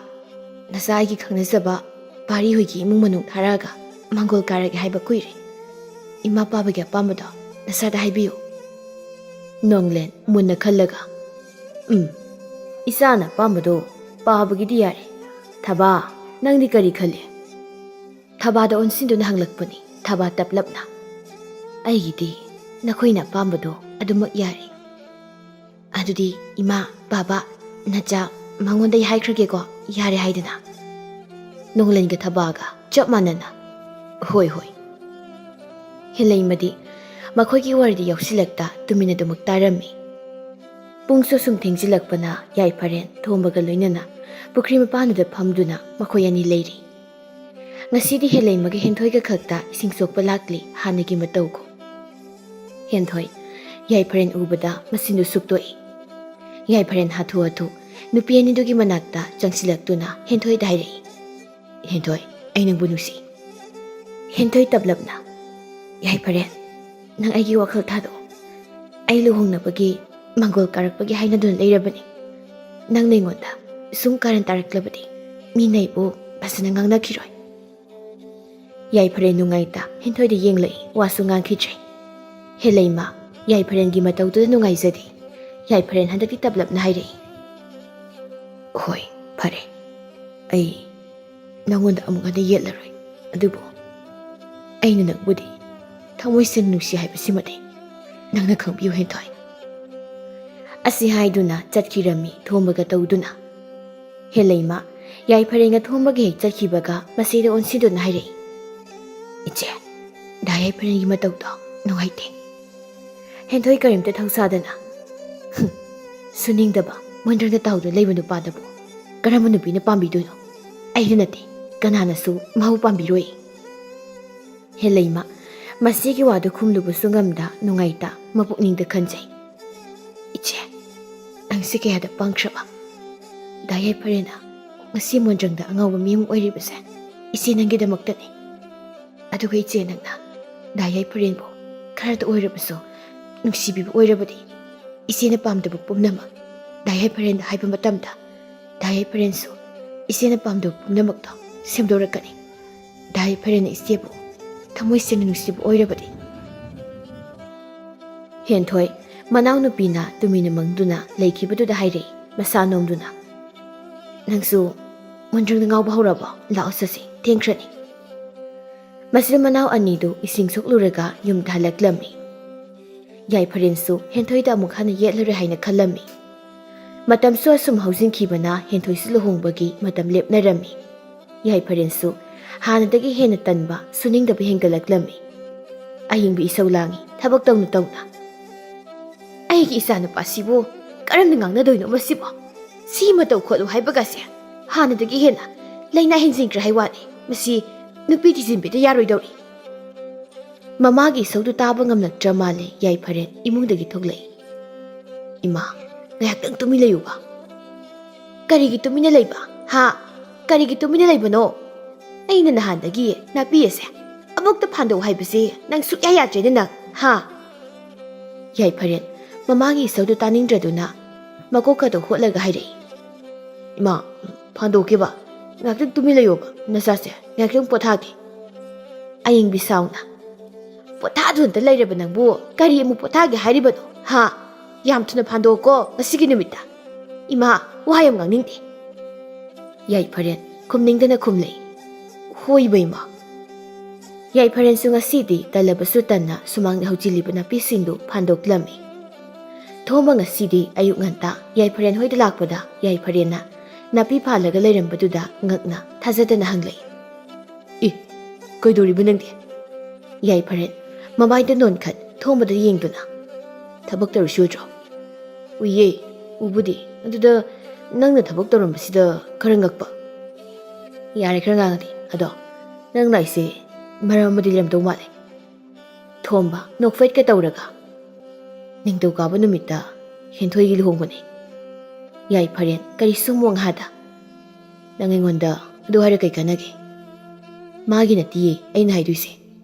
ꯅꯆꯥ ꯑꯩꯒꯤ ꯈꯪꯅꯖꯕ ꯄꯥꯔꯤ ꯍꯣꯏꯒꯤ ꯏꯃꯨꯡ ꯃꯅꯨꯡ ꯊꯥꯔꯛꯑꯒ ꯃꯥꯡꯒꯣꯜ ꯀꯥꯔꯒꯦ ꯍꯥꯏꯕ ꯀꯨꯏꯔꯦ꯫ ꯏꯃꯥ ꯄꯥꯕꯒꯤ ꯑꯄꯥꯝꯕꯗꯣ ꯅꯆꯥꯗ ꯍꯥꯏꯕꯤꯌꯨ꯫" ꯅꯣꯡꯂꯦꯟ ꯃꯨꯟꯅ ꯈꯜꯂꯒ, "ꯎꯝ, ꯏꯆꯥꯅ ꯑꯄꯥꯝꯕꯗꯣ ꯄꯥꯕꯒꯤꯗꯤ ꯌꯥꯔꯦ꯫ ꯊꯕꯥ, ꯅꯪꯗꯤ ꯀꯔꯤ ꯈꯜꯂꯤ?" ꯊꯕꯥꯗ ꯑꯣꯟꯁꯤꯟꯗꯨꯅ ꯍꯪꯂꯛꯄꯅꯤ ꯊꯕꯥ ꯇꯞꯂꯞꯅ꯫ "ꯑꯩꯒꯤꯗꯤ ꯅꯈꯣꯏꯅ ꯑꯄꯥꯝꯕꯗꯣ ꯑꯗꯨꯃꯛ ꯌꯥꯔꯦ꯫" "ꯑꯗꯨꯗꯤ ꯏꯃꯥ, ꯕꯥꯕꯥ, ꯅꯆꯥ ꯃꯉꯣꯟꯗ ꯑꯩ ꯍꯥꯏꯈ꯭ꯔꯒꯦꯀꯣ, ꯌꯥꯔꯦ ꯍꯥꯏꯗꯅ?" ꯅꯣꯡꯂꯦꯟꯒ ꯊꯕꯥꯒ ꯆꯞ ꯃꯥꯟꯅꯅ, "ꯍꯣꯏ, ꯍꯣꯏ, ꯍꯦꯂꯩꯃꯗꯤ ꯃꯈꯣꯏꯒꯤ ꯋꯥꯔꯤꯗ ꯌꯥꯎꯁꯤꯜꯂꯛꯇ ꯇꯨꯃꯤꯟꯅ ꯑꯗꯨꯃꯛ ꯇꯥꯔꯝꯃꯤ꯫ ꯄꯨꯡꯁꯨ ꯁꯨꯝ ꯊꯦꯡꯖꯤꯜꯂꯛꯄꯅ ꯌꯥꯏꯐꯔꯦꯟ ꯊꯣꯝꯕꯒ ꯂꯣꯏꯅꯅ ꯄꯨꯈ꯭ꯔꯤ ꯃꯄꯥꯟꯗꯨꯗ ꯐꯝꯗꯨꯅ ꯃꯈꯣꯏ ꯑꯅꯤ ꯂꯩꯔꯤ꯫ ꯉꯁꯤꯗꯤ ꯍꯦꯂꯩꯃꯒ ꯍꯦꯟꯊꯣꯏꯒ ꯈꯛꯇ ꯏꯁꯤꯡ ꯁꯣꯛꯄ ꯂꯥꯛꯂꯤ, ꯍꯥꯟꯅꯒꯤ ꯃꯇꯧꯒꯨꯝ꯫ ꯍꯦꯟꯊꯣꯏ ꯌꯥꯏꯐꯔꯦꯟ ꯎꯕꯗ ꯃꯆꯤꯟꯗꯨ ꯁꯨꯛꯇꯣꯛꯏ꯫ ꯌꯥꯏꯐꯔꯦꯟ ꯍꯥꯊꯨ ꯍꯥꯊꯨ ꯅꯨꯄꯤ ꯑꯅꯤꯗꯨꯒꯤ ꯃꯅꯥꯛꯇ ꯆꯪꯁꯤꯜꯂꯛꯇꯨꯅ ꯍꯦꯟꯊꯣꯏꯗ ꯍꯥꯏꯔꯛꯏ, "ꯍꯦꯟꯊꯣꯏ, ꯑꯩ ꯅꯪꯕꯨ ꯅꯨꯡꯁꯤ꯫" ꯍꯦꯟꯊꯣꯏ ꯇꯞꯂꯞꯅ, "ꯌꯥꯏꯐꯔꯦꯟ, ꯅꯪ ꯑꯩꯒꯤ ꯋꯥꯈꯜ ꯊꯥꯗꯣꯛꯑꯣ꯫ ꯑꯩ ꯂꯨꯍꯣꯡꯅꯕꯒꯤ ꯃꯪꯒꯣꯜ ꯀꯥꯔꯛꯄꯒꯤ ꯍꯥꯏꯅꯗꯨꯅ ꯂꯩꯔꯕꯅꯤ꯫ ꯅꯪꯅ ꯑꯩꯉꯣꯟꯗ ꯁꯨꯝ ꯀꯥꯔꯟ ꯇꯥꯔꯛꯂꯕꯗꯤ ꯃꯤꯅ ꯑꯩꯕꯨ ꯐꯖꯅ ꯉꯥꯡꯅꯈꯤꯔꯣꯏ꯫" ꯌꯥꯏꯐꯔꯦꯟ ꯅꯨꯡꯉꯥꯏꯇ ꯍꯦꯟꯊꯣꯏꯗ ꯌꯦꯡꯂꯛꯏ, ꯋꯥꯁꯨ ꯉꯥꯡꯈꯤꯗ꯭ꯔꯦ꯫ ꯍꯦꯂꯩꯃ ꯌꯥꯏꯐꯔꯦꯟꯒꯤ ꯃꯇꯧꯗꯨꯗ ꯅꯨꯡꯉꯥꯏꯖꯗꯦ꯫ ꯌꯥꯏꯐꯔꯦꯟ ꯍꯟꯗꯛꯇꯤ ꯇꯞꯂꯞꯅ ꯍꯥꯏꯔꯛꯏ, "ꯍꯣꯏ, ꯐꯔꯦ꯫ ꯑꯩ ꯅꯪꯉꯣꯟꯗ ꯑꯃꯨꯛ ꯍꯟꯅ ꯌꯦꯠꯂꯔꯣꯏ꯫ ꯑꯗꯨꯕꯨ ꯑꯩꯅ ꯅꯪꯕꯨꯗꯤ ꯊꯃꯣꯏ ꯁꯦꯡꯅ ꯅꯨꯡꯁꯤ ꯍꯥꯏꯕꯁꯤꯃꯗꯤ ꯅꯪꯅ ꯈꯪꯕꯤꯌꯨ, ꯍꯦꯟꯊꯣꯏ꯫" ꯑꯁꯤ ꯍꯥꯏꯗꯨꯅ ꯆꯠꯈꯤꯔꯝꯃꯤ ꯊꯣꯝꯕꯒ ꯇꯧꯗꯨꯅ꯫ ꯍꯦꯂꯩꯃ ꯌꯥꯏꯐꯔꯦꯟꯒ ꯊꯣꯝꯕꯒ ꯍꯦꯛ ꯆꯠꯈꯤꯕꯒ ꯃꯁꯤꯗ ꯑꯣꯟꯁꯤꯟꯗꯨꯅ ꯍꯥꯏꯔꯛꯏ, "ꯏꯆꯦ, ꯗꯥ ꯌꯥꯏꯐꯔꯦꯟꯒꯤ ꯃꯇꯧꯗꯣ ꯅꯨꯡꯉꯥꯏꯇꯦ꯫" ꯍꯦꯟꯊꯣꯏ ꯀꯔꯤꯝꯇ ꯊꯧꯁꯥꯗꯅ, "ꯍꯨꯝ, ꯁꯨꯅꯤꯡꯗꯕ, ꯃꯣꯟꯗ꯭ꯔꯪꯗ ꯇꯥꯎꯗꯨꯅ ꯂꯩꯕ ꯅꯨꯄꯥꯗꯕꯨ ꯀꯔꯝꯕ ꯅꯨꯄꯤꯅ ꯄꯥꯝꯕꯤꯗꯣꯏꯅꯣ? ꯑꯩꯗ ꯅꯠꯇꯦ, ꯀꯅꯥꯅꯁꯨ ꯃꯍꯧ ꯄꯥꯝꯕꯤꯔꯣꯏ꯫" ꯍꯦꯂꯩꯃ ꯃꯁꯤꯒꯤ ꯋꯥꯗꯨ ꯈꯨꯝꯂꯨꯕꯁꯨ ꯉꯝꯗ ꯅꯨꯡꯉꯥꯏꯇ ꯃꯄꯨꯛꯅꯤꯡꯗ ꯈꯟꯖꯩ, "ꯏꯆꯦ, ꯅꯪꯁꯦ ꯀꯌꯥꯗ ꯄꯪꯈ꯭ꯔꯕ! ꯗꯥ ꯌꯥꯏꯐꯔꯦꯟꯅ ꯉꯁꯤ ꯃꯣꯟꯗ꯭ꯔꯪꯗ ꯑꯉꯥꯎꯕ ꯃꯤ ꯑꯃ ꯑꯣꯏꯔꯤꯕꯁꯦ ꯏꯆꯦ ꯅꯪꯒꯤꯗꯃꯛꯇꯅꯤ꯫ ꯑꯗꯨꯒ ꯏꯆꯦ ꯅꯪꯅ ꯗꯥ ꯌꯥꯏꯐꯔꯦꯟꯕꯨ ꯈꯔꯇ ꯑꯣꯏꯔꯕꯁꯨ ꯅꯨꯡꯁꯤꯕꯤꯕ ꯑꯣꯏꯔꯕꯗꯤ ꯏꯆꯦꯅ ꯄꯥꯝꯗꯕ ꯄꯨꯝꯅꯃꯛ ꯗꯥ ꯌꯥꯏꯐꯔꯦꯟꯗ ꯍꯥꯏꯕ ꯃꯇꯝꯗ ꯗꯥ ꯌꯥꯏꯐꯔꯦꯟꯁꯨ ꯏꯆꯦꯅ ꯄꯥꯝꯗꯕ ꯄꯨꯝꯅꯃꯛꯇꯣ ꯁꯦꯝꯗꯣꯔꯛꯀꯅꯤ꯫ ꯗꯥ ꯌꯥꯏꯐꯔꯦꯟꯅ ꯏꯆꯦꯕꯨ ꯊꯃꯣꯏ ꯁꯦꯡꯅ ꯅꯨꯡꯁꯤꯕ ꯑꯣꯏꯔꯕꯗꯤ꯫" ꯍꯦꯟꯊꯣꯏ ꯃꯅꯥꯎꯅꯨꯄꯤꯅ ꯇꯨꯃꯤꯟꯅ ꯃꯪꯗꯨꯅ ꯂꯩꯈꯤꯕꯗꯨꯗ ꯍꯥꯏꯔꯛꯏ, ꯃꯁꯥ ꯅꯣꯝꯗꯨꯅ, "ꯅꯪꯁꯨ ꯃꯣꯟꯗ꯭ꯔꯪꯗ ꯉꯥꯎꯕ ꯍꯧꯔꯕꯣ? ꯂꯥꯛꯑꯣ ꯆꯠꯁꯤ, ꯊꯦꯡꯈ꯭ꯔꯅꯤ꯫" ꯃꯁꯤꯗ ꯃꯅꯥꯎ ꯑꯅꯤꯗꯨ ꯏꯁꯤꯡ ꯁꯣꯛꯂꯨꯔꯒ ꯌꯨꯝꯗ ꯍꯜꯂꯛꯂꯝꯃꯤ꯫ ꯌꯥꯏꯐꯔꯦꯟꯁꯨ ꯍꯦꯟꯊꯣꯏꯗ ꯑꯃꯨꯛ ꯍꯟꯅ ꯌꯦꯠꯂꯔꯣꯏ ꯍꯥꯏꯅ ꯈꯜꯂꯝꯃꯤ꯫ ꯃꯇꯝꯁꯨ ꯑꯁꯨꯝ ꯍꯧꯖꯤꯟꯈꯤꯕꯅ ꯍꯦꯟꯊꯣꯏꯁꯨ ꯂꯨꯍꯣꯡꯕꯒꯤ ꯃꯇꯝ ꯂꯦꯞꯅꯔꯝꯃꯤ꯫ ꯌꯥꯏꯐꯔꯦꯟꯁꯨ ꯍꯥꯟꯅꯗꯒꯤ ꯍꯦꯟꯅ ꯇꯟꯕ, ꯁꯨꯅꯤꯡꯗꯕ ꯍꯦꯟꯒꯠꯂꯛꯂꯝꯃꯤ꯫ ꯑꯍꯤꯡꯕꯤ ꯏꯁꯧ ꯂꯥꯡꯉꯤ ꯊꯕꯛ ꯇꯧꯅ ꯇꯧꯅ꯫ "ꯑꯩꯒꯤ ꯏꯆꯥꯅꯨꯄꯥꯁꯤꯕꯨ ꯀꯔꯝꯅ ꯉꯥꯡꯅꯗꯣꯏꯅꯣ ꯃꯁꯤꯕꯣ? ꯁꯤ ꯃꯇꯧ ꯈꯣꯠꯂꯨ ꯍꯥꯏꯕꯒꯁꯦ ꯍꯥꯟꯅꯗꯒꯤ ꯍꯦꯟꯅ ꯂꯥꯏꯅꯥ ꯍꯦꯟꯖꯤꯟꯈ꯭ꯔꯦ ꯍꯥꯏ ꯋꯥꯅꯤ꯫ ꯃꯁꯤ ꯅꯨꯄꯤ ꯊꯤꯖꯤꯟꯕꯤꯗ ꯌꯥꯔꯣꯏꯗꯧꯔꯤ꯫" ꯃꯃꯥꯒꯤ ꯏꯁꯧꯗꯨ ꯇꯥꯕ ꯉꯝꯂꯛꯇ꯭ꯔ ꯃꯥꯜꯂꯦ ꯌꯥꯏꯐꯔꯦꯟ ꯏꯃꯨꯡꯗꯒꯤ ꯊꯣꯛꯂꯛꯏ꯫ "ꯏꯃꯥ, ꯉꯥꯏꯍꯥꯛꯇꯪ ꯇꯨꯃꯤꯟ ꯂꯩꯌꯨꯕ꯫" "ꯀꯔꯤꯒꯤ ꯇꯨꯃꯤꯟꯅ ꯂꯩꯕ? ꯍꯥ? ꯀꯔꯤꯒꯤ ꯇꯨꯃꯤꯟꯅ ꯂꯩꯕꯅꯣ? ꯑꯩꯅ ꯅꯍꯥꯟꯗꯒꯤ ꯅꯥꯄꯤ ꯑꯁꯦ ꯑꯃꯨꯛꯇ ꯐꯥꯟꯗꯣꯛꯎ ꯍꯥꯏꯕꯁꯦ ꯅꯪ ꯁꯨꯛꯌꯥ ꯌꯥꯗ꯭ꯔꯦꯅꯦ ꯅꯪ, ꯍꯥ?" ꯌꯥꯏꯐꯔꯦꯟ ꯃꯃꯥꯒꯤ ꯏꯁꯧꯗꯨ ꯇꯥꯅꯤꯡꯗ꯭ꯔꯗꯨꯅ ꯃꯀꯣꯛꯀꯗꯣ ꯍꯣꯠꯂꯒ ꯍꯥꯏꯔꯛꯏ꯫ "ꯏꯃꯥ, ꯐꯥꯟꯗꯣꯛꯀꯦꯕ, ꯉꯥꯏꯍꯥꯛꯇꯪ ꯇꯨꯃꯤꯟ ꯂꯩꯌꯣꯕ, ꯅꯆꯥꯁꯦ ꯉꯥꯏꯍꯥꯛꯇꯪ ꯄꯣꯊꯥꯒꯦ꯫" ꯑꯌꯤꯡꯕꯤ ꯁꯥꯎꯅ, "ꯄꯣꯊꯥꯗꯨꯅꯇ ꯂꯩꯔꯕ ꯅꯪꯕꯨ ꯀꯔꯤ ꯑꯃꯨꯛ ꯄꯣꯊꯥꯒꯦ ꯍꯥꯏꯔꯤꯕꯅꯣ, ꯍꯥ? ꯌꯥꯝ ꯊꯨꯅ ꯐꯥꯟꯗꯣꯛꯀꯣ ꯉꯁꯤꯒꯤ ꯅꯨꯃꯤꯠꯇ꯫ ꯏꯃꯥ, ꯋꯥ ꯌꯥꯝ ꯉꯥꯡꯅꯤꯡꯗꯦ꯫" ꯌꯥꯏꯐꯔꯦꯟ ꯈꯨꯝꯅꯤꯡꯗꯅ ꯈꯨꯝꯂꯛꯏ꯫ "ꯍꯣꯏꯕ ꯏꯃꯥ꯫" ꯌꯥꯏꯐꯔꯦꯟꯁꯨ ꯉꯁꯤꯗꯤ ꯇꯜꯂꯕꯁꯨ ꯇꯟꯅ ꯁꯨꯃꯥꯡꯗ ꯍꯧꯖꯤꯜꯂꯤꯕ ꯅꯥꯄꯤꯁꯤꯡꯗꯨ ꯐꯥꯟꯗꯣꯛꯂꯝꯃꯤ꯫ ꯊꯣꯝꯕ ꯉꯁꯤꯗꯤ ꯑꯌꯨꯛ ꯉꯟꯇꯥ ꯌꯥꯏꯐꯔꯦꯟ ꯍꯣꯏꯗ ꯂꯥꯛꯄꯗ ꯌꯥꯏꯐꯔꯦꯟꯅ ꯅꯥꯄꯤ ꯐꯥꯜꯂꯒ ꯂꯩꯔꯝꯕꯗꯨꯗ ꯉꯛꯅ ꯊꯥꯖꯗꯅ ꯍꯪꯂꯛꯏ꯫ "ꯑꯦ, ꯀꯩꯗꯧꯔꯤꯕ ꯅꯪꯗꯤ?" ꯌꯥꯏꯐꯔꯦꯟ ꯃꯃꯥꯏꯗ ꯅꯣꯟꯈꯠ ꯊꯣꯝꯕꯗ ꯌꯦꯡꯗꯨꯅ, "ꯊꯕꯛ ꯇꯧꯔꯤꯁꯤ ꯎꯗ꯭ꯔꯣ?" "ꯎꯏꯌꯦ, ꯎꯕꯨꯗꯤ꯫ ꯑꯗꯨꯗ ꯅꯪꯅ ꯊꯕꯛ ꯇꯧꯔꯝꯕꯁꯤꯗ ꯈꯔ ꯉꯛꯄ꯫" "ꯌꯥꯔꯦ, ꯈꯔ ꯉꯥꯡꯉꯗꯤ꯫ ꯑꯗꯣ ꯅꯪ ꯂꯥꯛꯏꯁꯦ ꯃꯔꯝ ꯑꯃꯗꯤ ꯂꯩꯔꯝꯗꯧ ꯃꯥꯜꯂꯦ꯫" ꯊꯣꯝꯕ ꯅꯣꯛꯐꯦꯠꯀ ꯇꯧꯔꯒ, "ꯅꯤꯡꯊꯧꯀꯥꯕ ꯅꯨꯃꯤꯠꯇ ꯍꯦꯟꯊꯣꯏꯒꯤ ꯂꯨꯍꯣꯡꯕꯅꯦ꯫" ꯌꯥꯏꯐꯔꯦꯟ ꯀꯔꯤꯁꯨ ꯃꯣꯡꯍꯥꯗ, "ꯅꯪ ꯑꯩꯉꯣꯟꯗ ꯑꯗꯨ ꯍꯥꯏꯔ ꯀꯩ ꯀꯥꯟꯅꯒꯦ?" "ꯃꯥꯒꯤ ꯅꯠꯇꯤꯌꯦ ꯑꯩꯅ ꯍꯥꯏꯗꯣꯏꯁꯦ꯫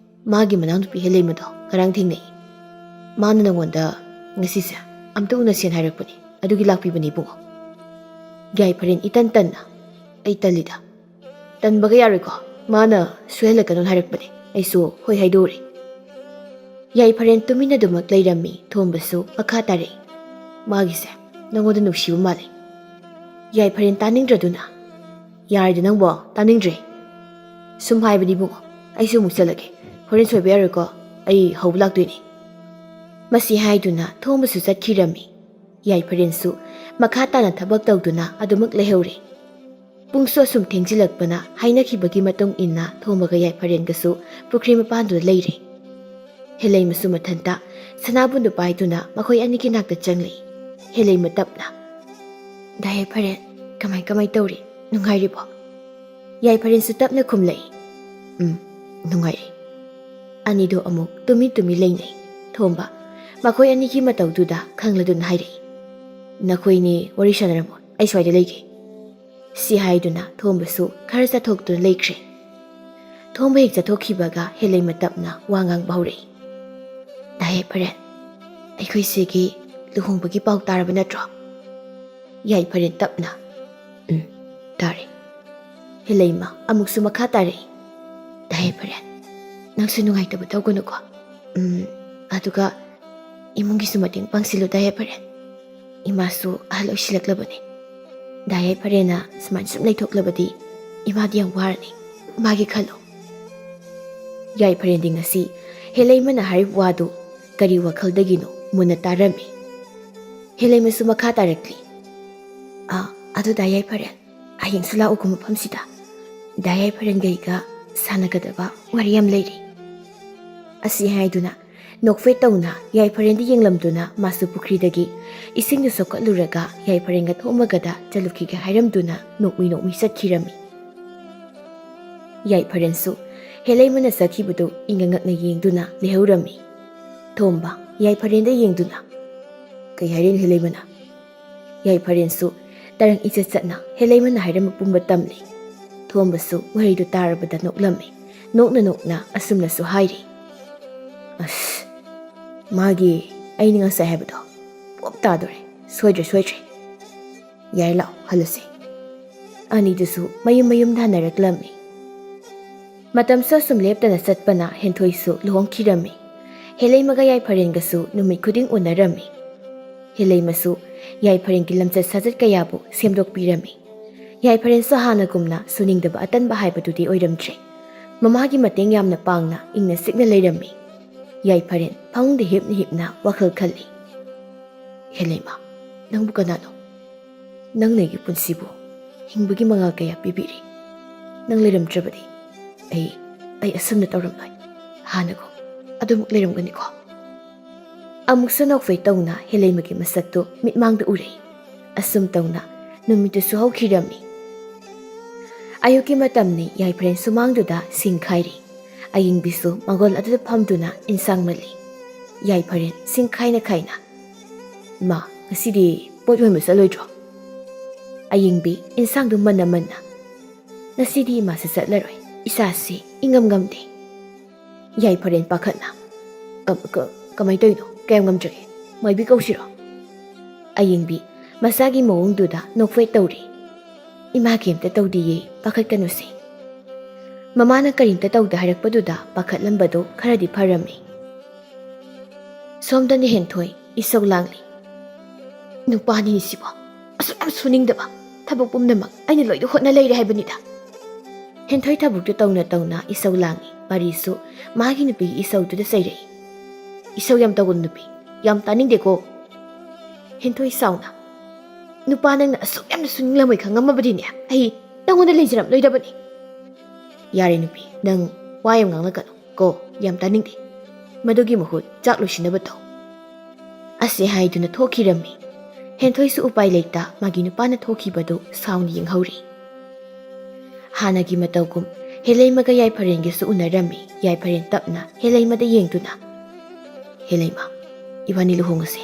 ꯃꯥꯒꯤ ꯃꯅꯥꯎꯅꯨꯄꯤ ꯍꯦꯂꯦꯟꯕꯗꯣ ꯉꯔꯥꯡ ꯊꯦꯡꯅꯩ꯫ ꯃꯥꯅ ꯅꯪꯉꯣꯟꯗ ꯉꯁꯤꯁꯦ ꯑꯝꯇ ꯎꯅꯁꯦꯅ ꯍꯥꯏꯔꯛꯄꯅꯦ꯫ ꯑꯗꯨꯒꯤ ꯂꯥꯛꯄꯤꯕꯅꯦ ꯏꯕꯨꯡꯉꯣ꯫" ꯌꯥꯏꯐꯔꯦꯟ ꯏꯇꯟ ꯇꯟꯅ, "ꯑꯩ ꯇꯜꯂꯤꯗ꯫ ꯇꯟꯕꯒ ꯌꯥꯔꯣꯏꯀꯣ꯫ ꯃꯥꯅ ꯁꯣꯏꯍꯜꯂꯛꯀꯅꯣꯅ ꯍꯥꯏꯔꯛꯄꯅꯦ꯫ ꯑꯩꯁꯨ ꯍꯣꯏ ꯍꯥꯏꯗꯣꯛꯎꯔꯦ꯫" ꯌꯥꯏꯐꯔꯦꯟ ꯇꯨꯃꯤꯟꯅ ꯑꯗꯨꯃꯛ ꯂꯩꯔꯝꯃꯤ꯫ ꯊꯣꯝꯕꯁꯨ ꯃꯈꯥ ꯇꯥꯔꯛꯏ꯫ "ꯃꯥꯒꯤꯁꯦ ꯅꯪꯉꯣꯟꯗ ꯅꯨꯡꯁꯤꯕ ꯃꯥꯜꯂꯦ꯫" ꯌꯥꯏꯐꯔꯦꯟ ꯇꯥꯅꯤꯡꯗ꯭ꯔꯗꯨꯅ, "ꯌꯥꯔꯦꯗ ꯅꯪꯕꯣ, ꯇꯥꯅꯤꯡꯗ꯭ꯔꯦ꯫ ꯁꯨꯝ ꯍꯥꯏꯕꯅꯤ ꯏꯕꯨꯡꯉꯣ, ꯑꯩꯁꯨ ꯑꯃꯨꯛ ꯆꯠꯂꯒꯦ꯫ ꯍꯣꯔꯦꯟ ꯁꯣꯏꯕ ꯌꯥꯔꯣꯏꯀꯣ, ꯑꯩ ꯍꯧꯕ ꯂꯥꯛꯇꯣꯏꯅꯦ꯫" ꯃꯁꯤ ꯍꯥꯏꯗꯨꯅ ꯊꯣꯝꯕꯁꯨ ꯆꯠꯈꯤꯔꯝꯃꯤ꯫ ꯌꯥꯏꯐꯔꯦꯟꯁꯨ ꯃꯈꯥ ꯇꯥꯅ ꯊꯕꯛ ꯇꯧꯗꯨꯅ ꯑꯗꯨꯃꯛ ꯂꯩꯍꯧꯔꯦ꯫ ꯄꯨꯡꯁꯨ ꯑꯁꯨꯝ ꯊꯦꯡꯖꯤꯜꯂꯛꯄꯅ ꯍꯥꯏꯅꯈꯤꯕꯒꯤ ꯃꯇꯨꯡ ꯏꯟꯅ ꯊꯣꯝꯕꯒ ꯌꯥꯏꯐꯔꯦꯟꯒꯁꯨ ꯄꯨꯈ꯭ꯔꯤ ꯃꯄꯥꯟꯗꯨꯗ ꯂꯩꯔꯦ꯫ ꯍꯦꯂꯩꯃꯁꯨ ꯃꯊꯟꯇ ꯁꯅꯥꯕꯨꯟꯗꯨ ꯄꯥꯏꯗꯨꯅ ꯃꯈꯣꯏ ꯑꯅꯤꯒꯤ ꯅꯥꯛꯇ ꯆꯪꯂꯛꯏ꯫ ꯍꯦꯂꯩꯃ ꯇꯞꯅ, "ꯗꯥ ꯌꯥꯏꯐꯔꯦꯟ, ꯀꯃꯥꯏ ꯀꯃꯥꯏ ꯇꯧꯔꯤ? ꯅꯨꯡꯉꯥꯏꯔꯤꯕꯣ?" ꯌꯥꯏꯐꯔꯦꯟꯁꯨ ꯇꯞꯅ ꯈꯨꯝꯂꯛꯏ, "ꯎꯝ, ꯅꯨꯡꯉꯥꯏꯔꯤ꯫" ꯑꯅꯤꯗꯣ ꯑꯃꯨꯛ ꯇꯨꯃꯤ ꯇꯨꯃꯤ ꯂꯩꯅꯩ꯫ ꯊꯣꯝꯕ ꯃꯈꯣꯏ ꯑꯅꯤꯒꯤ ꯃꯇꯧꯗꯨꯗ ꯈꯪꯂꯗꯨꯅ ꯍꯥꯏꯔꯛꯏ, "ꯅꯈꯣꯏꯅꯤ ꯋꯥꯔꯤ ꯁꯥꯟꯅꯔꯝꯃꯣ, ꯑꯩ ꯁ꯭ꯋꯥꯏꯗ ꯂꯩꯒꯦ꯫" ꯁꯤ ꯍꯥꯏꯗꯨꯅ ꯊꯣꯝꯕꯁꯨ ꯈꯔ ꯆꯠꯊꯣꯛꯇꯨꯅ ꯂꯩꯈ꯭ꯔꯦ꯫ ꯊꯣꯝꯕ ꯍꯦꯛ ꯆꯠꯊꯣꯛꯈꯤꯕꯒ ꯍꯦꯂꯩꯃ ꯇꯞꯅ ꯋꯥ ꯉꯥꯡꯕ ꯍꯧꯔꯛꯏ, "ꯗꯥ ꯌꯥꯏꯐꯔꯦꯟ, ꯑꯩꯈꯣꯏ ꯁꯤꯒꯤ ꯂꯨꯍꯣꯡꯕꯒꯤ ꯄꯥꯎ ꯇꯥꯔꯕ ꯅꯠꯇ꯭ꯔꯣ?" ꯌꯥꯏꯐꯔꯦꯟ ꯇꯞꯅ, "ꯎꯝ, ꯇꯥꯔꯦ꯫" ꯍꯦꯂꯩꯃ ꯑꯃꯨꯛꯁꯨ ꯃꯈꯥ ꯇꯥꯔꯛꯏ, "ꯗꯥ ꯌꯥꯏꯐꯔꯦꯟ, ꯅꯪꯁꯨ ꯅꯨꯡꯉꯥꯏꯇꯕ ꯇꯧꯒꯅꯨꯀꯣ꯫ ꯎꯝ, ꯑꯗꯨꯒ ꯏꯃꯨꯡꯒꯤꯁꯨ ꯃꯇꯦꯡ ꯄꯥꯡꯁꯤꯜꯂꯨ ꯗꯥ ꯌꯥꯏꯐꯔꯦꯟ꯫ ꯏꯃꯥꯁꯨ ꯑꯍꯜ ꯑꯣꯏꯁꯤꯜꯂꯛꯂꯕꯅꯤ꯫ ꯗꯥ ꯌꯥꯏꯐꯔꯦꯟꯅ ꯁꯨꯃꯥꯏꯅ ꯁꯨꯝ ꯂꯩꯊꯣꯛꯂꯕꯗꯤ ꯏꯃꯥꯗꯤ ꯌꯥꯝ ꯋꯥꯔꯅꯤ꯫ ꯃꯥꯒꯤ ꯈꯜꯂꯨ꯫" ꯌꯥꯏꯐꯔꯦꯟꯗꯤ ꯉꯁꯤ ꯍꯦꯂꯩꯃꯅ ꯍꯥꯏꯔꯤꯕ ꯋꯥꯗꯨ ꯀꯔꯤ ꯋꯥꯈꯜꯗꯒꯤꯅꯣ ꯃꯨꯟꯅ ꯇꯥꯔꯝꯃꯤ꯫ ꯍꯦꯂꯩꯃꯁꯨ ꯃꯈꯥ ꯇꯥꯔꯛꯂꯤ, "ꯑꯥ, ꯑꯗꯨ ꯗꯥ ꯌꯥꯏꯐꯔꯦꯟ, ꯍꯌꯦꯡꯁꯨ ꯂꯥꯛꯎꯀꯣ ꯃꯐꯝꯁꯤꯗ꯫ ꯗꯥ ꯌꯥꯏꯐꯔꯦꯟꯒ ꯑꯩꯒ ꯁꯥꯟꯅꯒꯗꯕ ꯋꯥꯔꯤ ꯌꯥꯝ ꯂꯩꯔꯤ꯫" ꯑꯁꯤ ꯍꯥꯏꯗꯨꯅ ꯅꯣꯛꯐꯦꯠ ꯇꯧꯅ ꯌꯥꯏꯐꯔꯦꯟꯗ ꯌꯦꯡꯂꯝꯗꯨꯅ ꯃꯥꯁꯨ ꯄꯨꯈ꯭ꯔꯤꯗꯒꯤ ꯏꯁꯤꯡꯗꯨ ꯁꯣꯛꯀꯠꯂꯨꯔꯒ ꯌꯥꯏꯐꯔꯦꯟꯒ ꯊꯣꯝꯕꯒꯗ ꯆꯠꯂꯨꯈꯤꯒꯦ ꯍꯥꯏꯔꯝꯗꯨꯅ ꯅꯣꯛꯃꯤ ꯅꯣꯛꯃꯤ ꯆꯠꯈꯤꯔꯝꯃꯤ꯫ ꯌꯥꯏꯐꯔꯦꯟꯁꯨ ꯍꯦꯂꯩꯃꯅ ꯆꯠꯈꯤꯕꯗꯨ ꯏꯉꯛ ꯉꯛꯅ ꯌꯦꯡꯗꯨꯅ ꯂꯩꯍꯧꯔꯝꯃꯤ꯫ ꯊꯣꯝꯕ ꯌꯥꯏꯐꯔꯦꯟꯗ ꯌꯦꯡꯗꯨꯅ, "ꯀꯩ ꯍꯥꯏꯔꯤꯅꯣ ꯍꯦꯂꯩꯃꯅ?" ꯌꯥꯏꯐꯔꯦꯟꯁꯨ ꯇꯔꯪ ꯏꯆꯠ ꯆꯠꯅ ꯍꯦꯂꯩꯃꯅ ꯍꯥꯏꯔꯝꯕ ꯄꯨꯝꯕ ꯇꯝꯂꯤ꯫ ꯊꯣꯝꯕꯁꯨ ꯋꯥꯍꯩꯗꯨ ꯇꯥꯔꯕꯗ ꯅꯣꯛꯂꯝꯃꯤ꯫ ꯅꯣꯛꯅ ꯅꯣꯛꯅ ꯑꯁꯨꯝꯅꯁꯨ ꯍꯥꯏꯔꯤ, "ꯑꯁ, ꯃꯥꯒꯤ ꯑꯩꯅ ꯉꯁꯥꯏ ꯍꯥꯏꯕꯗꯣ ꯄꯣꯞ ꯇꯥꯗꯣꯔꯦ꯫ ꯁꯣꯏꯗ꯭ꯔꯦ, ꯁꯣꯏꯗ꯭ꯔꯦ꯫ ꯌꯥꯔꯦ, ꯂꯥꯛꯑꯣ, ꯍꯜꯂꯁꯦ꯫" ꯑꯅꯤꯗꯨꯁꯨ ꯃꯌꯨꯝ ꯃꯌꯨꯝꯗ ꯍꯟꯅꯔꯛꯂꯝꯃꯤ꯫ ꯃꯇꯝꯁꯨ ꯑꯁꯨꯝ ꯂꯦꯞꯇꯅ ꯆꯠꯄꯅ ꯍꯦꯟꯊꯣꯏꯁꯨ ꯂꯨꯍꯣꯡꯈꯤꯔꯝꯃꯤ꯫ ꯍꯦꯂꯩꯃꯒ ꯌꯥꯏꯐꯔꯦꯟꯒꯁꯨ ꯅꯨꯃꯤꯠ ꯈꯨꯗꯤꯡ ꯎꯅꯔꯝꯃꯤ꯫ ꯍꯦꯂꯩꯃꯁꯨ ꯌꯥꯏꯐꯔꯦꯟꯒꯤ ꯂꯝꯆꯠ ꯁꯥꯖꯠ ꯀꯌꯥꯕꯨ ꯁꯦꯝꯗꯣꯛꯄꯤꯔꯝꯃꯤ꯫ ꯌꯥꯏꯐꯔꯦꯟꯁꯨ ꯍꯥꯟꯅꯒꯨꯝꯅ ꯁꯨꯅꯤꯡꯗꯕ ꯑꯇꯟꯕ ꯍꯥꯏꯕꯗꯨꯗꯤ ꯑꯣꯏꯔꯝꯗ꯭ꯔꯦ꯫ ꯃꯃꯥꯒꯤ ꯃꯇꯦꯡ ꯌꯥꯝꯅ ꯄꯥꯡꯅ ꯏꯪꯅ ꯆꯤꯛꯅ ꯂꯩꯔꯝꯃꯤ꯫ ꯌꯥꯏꯐꯔꯦꯟ ꯐꯃꯨꯡꯗ ꯍꯤꯞꯅ ꯍꯤꯞꯅ ꯋꯥꯈꯜ ꯈꯜꯂꯤ꯫ "ꯍꯦꯂꯩꯃ, ꯅꯪꯕꯨ ꯀꯅꯥꯅꯣ? ꯅꯪꯅ ꯑꯩꯒꯤ ꯄꯨꯟꯁꯤꯕꯨ ꯍꯤꯡꯕꯒꯤ ꯃꯉꯥꯜ ꯀꯌꯥ ꯄꯤꯕꯤꯔꯤ꯫ ꯅꯪ ꯂꯩꯔꯝꯗ꯭ꯔꯕꯗꯤ ꯑꯩ, ꯑꯩ ꯑꯁꯨꯝꯅ ꯇꯧꯔꯝꯂꯣꯏ꯫ ꯍꯥꯟꯅꯒꯨꯝ ꯑꯗꯨꯃꯛ ꯂꯩꯔꯝꯒꯅꯤꯀꯣ꯫ ꯑꯃꯨꯛꯁꯨ ꯅꯣꯛꯐꯦ ꯇꯧꯅ ꯍꯦꯂꯩꯃꯒꯤ ꯃꯁꯛꯇꯨ ꯃꯤꯠꯃꯥꯡꯗ ꯎꯔꯛꯏ꯫ ꯑꯁꯨꯝ ꯇꯧꯅ ꯅꯨꯃꯤꯠꯇꯨꯁꯨ ꯍꯧꯈꯤꯔꯝꯃꯤ꯫ ꯑꯌꯨꯛꯀꯤ ꯃꯇꯝꯅꯤ꯫ ꯌꯥꯏꯐꯔꯦꯟ ꯁꯨꯃꯥꯡꯗꯨꯗ ꯁꯤꯡ ꯈꯥꯏꯔꯤ꯫ ꯑꯌꯤꯡꯕꯤꯁꯨ ꯃꯒꯣꯜ ꯑꯗꯨꯗ ꯐꯝꯗꯨꯅ ꯏꯟꯁꯥꯡ ꯃꯜꯂꯤ꯫ ꯌꯥꯏꯐꯔꯦꯟ ꯁꯤꯡ ꯈꯥꯏꯅ ꯈꯥꯏꯅ, "ꯏꯃꯥ, ꯉꯁꯤꯗꯤ ꯄꯣꯠ ꯌꯣꯟꯕ ꯆꯠꯂꯣꯏꯗ꯭ꯔꯣ?" ꯑꯌꯤꯡꯕꯤ ꯏꯟꯁꯥꯡꯗꯨ ꯃꯟꯅ ꯃꯟꯅ, "ꯉꯁꯤꯗꯤ ꯏꯃꯥꯁꯨ ꯆꯠꯂꯔꯣꯏ, ꯏꯁꯥꯁꯤ ꯏꯉꯝ ꯉꯝꯗꯦ꯫" ꯌꯥꯏꯐꯔꯦꯟ ꯄꯥꯈꯠꯅ, "ꯀ-, ꯀ-, ꯀꯃꯥꯏ ꯇꯧꯔꯤꯅꯣ? ꯀꯌꯥꯝ ꯉꯝꯗ꯭ꯔꯒꯦ? ꯃꯥꯏꯕꯤ ꯀꯧꯁꯤꯔꯣ?" ꯑꯌꯤꯡꯕꯤ ꯃꯆꯥꯒꯤ ꯃꯑꯣꯡꯗꯨꯗ ꯅꯣꯛꯐꯦꯠ ꯇꯧꯔꯤ꯫ "ꯏꯃꯥ ꯀꯩꯝꯇ ꯇꯧꯗꯤꯌꯦ, ꯄꯥꯈꯠꯀꯅꯨꯁꯦ꯫" ꯃꯃꯥꯅ ꯀꯔꯤꯝꯇ ꯇꯧꯗꯦ ꯍꯥꯏꯔꯛꯄꯗꯨꯗ ꯄꯥꯈꯠꯂꯝꯕꯗꯨ ꯈꯔꯗꯤ ꯐꯔꯝꯃꯤ꯫ ꯁꯣꯝꯗꯅ ꯍꯦꯟꯊꯣꯏ ꯏꯁꯧ ꯂꯥꯡꯂꯤ꯫ "ꯅꯨꯄꯥꯅꯤꯅꯦ ꯁꯤꯕꯣ, ꯑꯁꯨꯛ ꯌꯥꯝ ꯁꯨꯅꯤꯡꯗꯕ, ꯊꯕꯛ ꯄꯨꯝꯅꯃꯛ ꯑꯩꯅ ꯂꯣꯏꯅ ꯍꯣꯠꯅ ꯂꯩꯔꯦ ꯍꯥꯏꯕꯅꯤꯗ꯫" ꯍꯦꯟꯊꯣꯏ ꯊꯕꯛꯇꯨ ꯇꯧꯅ ꯇꯧꯅ ꯏꯁꯧ ꯂꯥꯡꯏ꯫ ꯄꯥꯔꯤꯁꯨ ꯃꯥꯒꯤ ꯅꯨꯄꯤꯒꯤ ꯏꯁꯧꯗꯨꯗ ꯆꯩꯔꯛꯏ꯫ "ꯏꯁꯧ ꯌꯥꯝ ꯇꯧꯒꯅꯨ ꯅꯨꯄꯤ, ꯌꯥꯝ ꯇꯥꯅꯤꯡꯗꯦꯀꯣ꯫" ꯍꯦꯟꯊꯣꯏ ꯁꯥꯎꯅ, "ꯅꯨꯄꯥ ꯅꯪꯅ ꯑꯁꯨꯛ ꯌꯥꯝꯅ ꯁꯨꯅꯤꯡꯂꯝꯃꯣꯏ ꯈꯪꯉꯝꯃꯕꯗꯤꯅꯦ, ꯑꯩ ꯅꯪꯉꯣꯟꯗ ꯂꯩꯖꯔꯝꯂꯣꯏꯗꯕꯅꯤ꯫" "ꯌꯥꯔꯦ ꯅꯨꯄꯤ, ꯅꯪ ꯋꯥ ꯌꯥꯝ ꯉꯥꯡꯂꯛꯀꯅꯨ ꯀꯣ, ꯌꯥꯝ ꯇꯥꯅꯤꯡꯗꯦ꯫ ꯃꯗꯨꯒꯤ ꯃꯍꯨꯠ ꯆꯥꯛ ꯂꯣꯏꯁꯤꯟꯅꯕ ꯇꯧ꯫" ꯑꯁꯤ ꯍꯥꯏꯗꯨꯅ ꯊꯣꯛꯈꯤꯔꯝꯃꯤ꯫ ꯍꯦꯟꯊꯣꯏꯁꯨ ꯎꯄꯥꯏ ꯂꯩꯇ ꯃꯥꯒꯤ ꯅꯨꯄꯥꯅ ꯊꯣꯛꯈꯤꯕꯗꯨ ꯁꯥꯎꯅ ꯌꯦꯡꯍꯧꯔꯤ꯫ ꯍꯥꯟꯅꯒꯤ ꯃꯇꯧꯒꯨꯝ ꯍꯦꯂꯩꯃꯒ ꯌꯥꯏꯐꯔꯦꯟꯒꯤꯁꯨ ꯎꯅꯔꯝꯃꯤ꯫ ꯌꯥꯏꯐꯔꯦꯟ ꯇꯞꯅ ꯍꯦꯂꯩꯃꯗ ꯌꯦꯡꯗꯨꯅ, "ꯍꯦꯂꯩꯃ, ꯏꯕꯥꯅꯤ ꯂꯨꯍꯣꯡꯉꯁꯦ꯫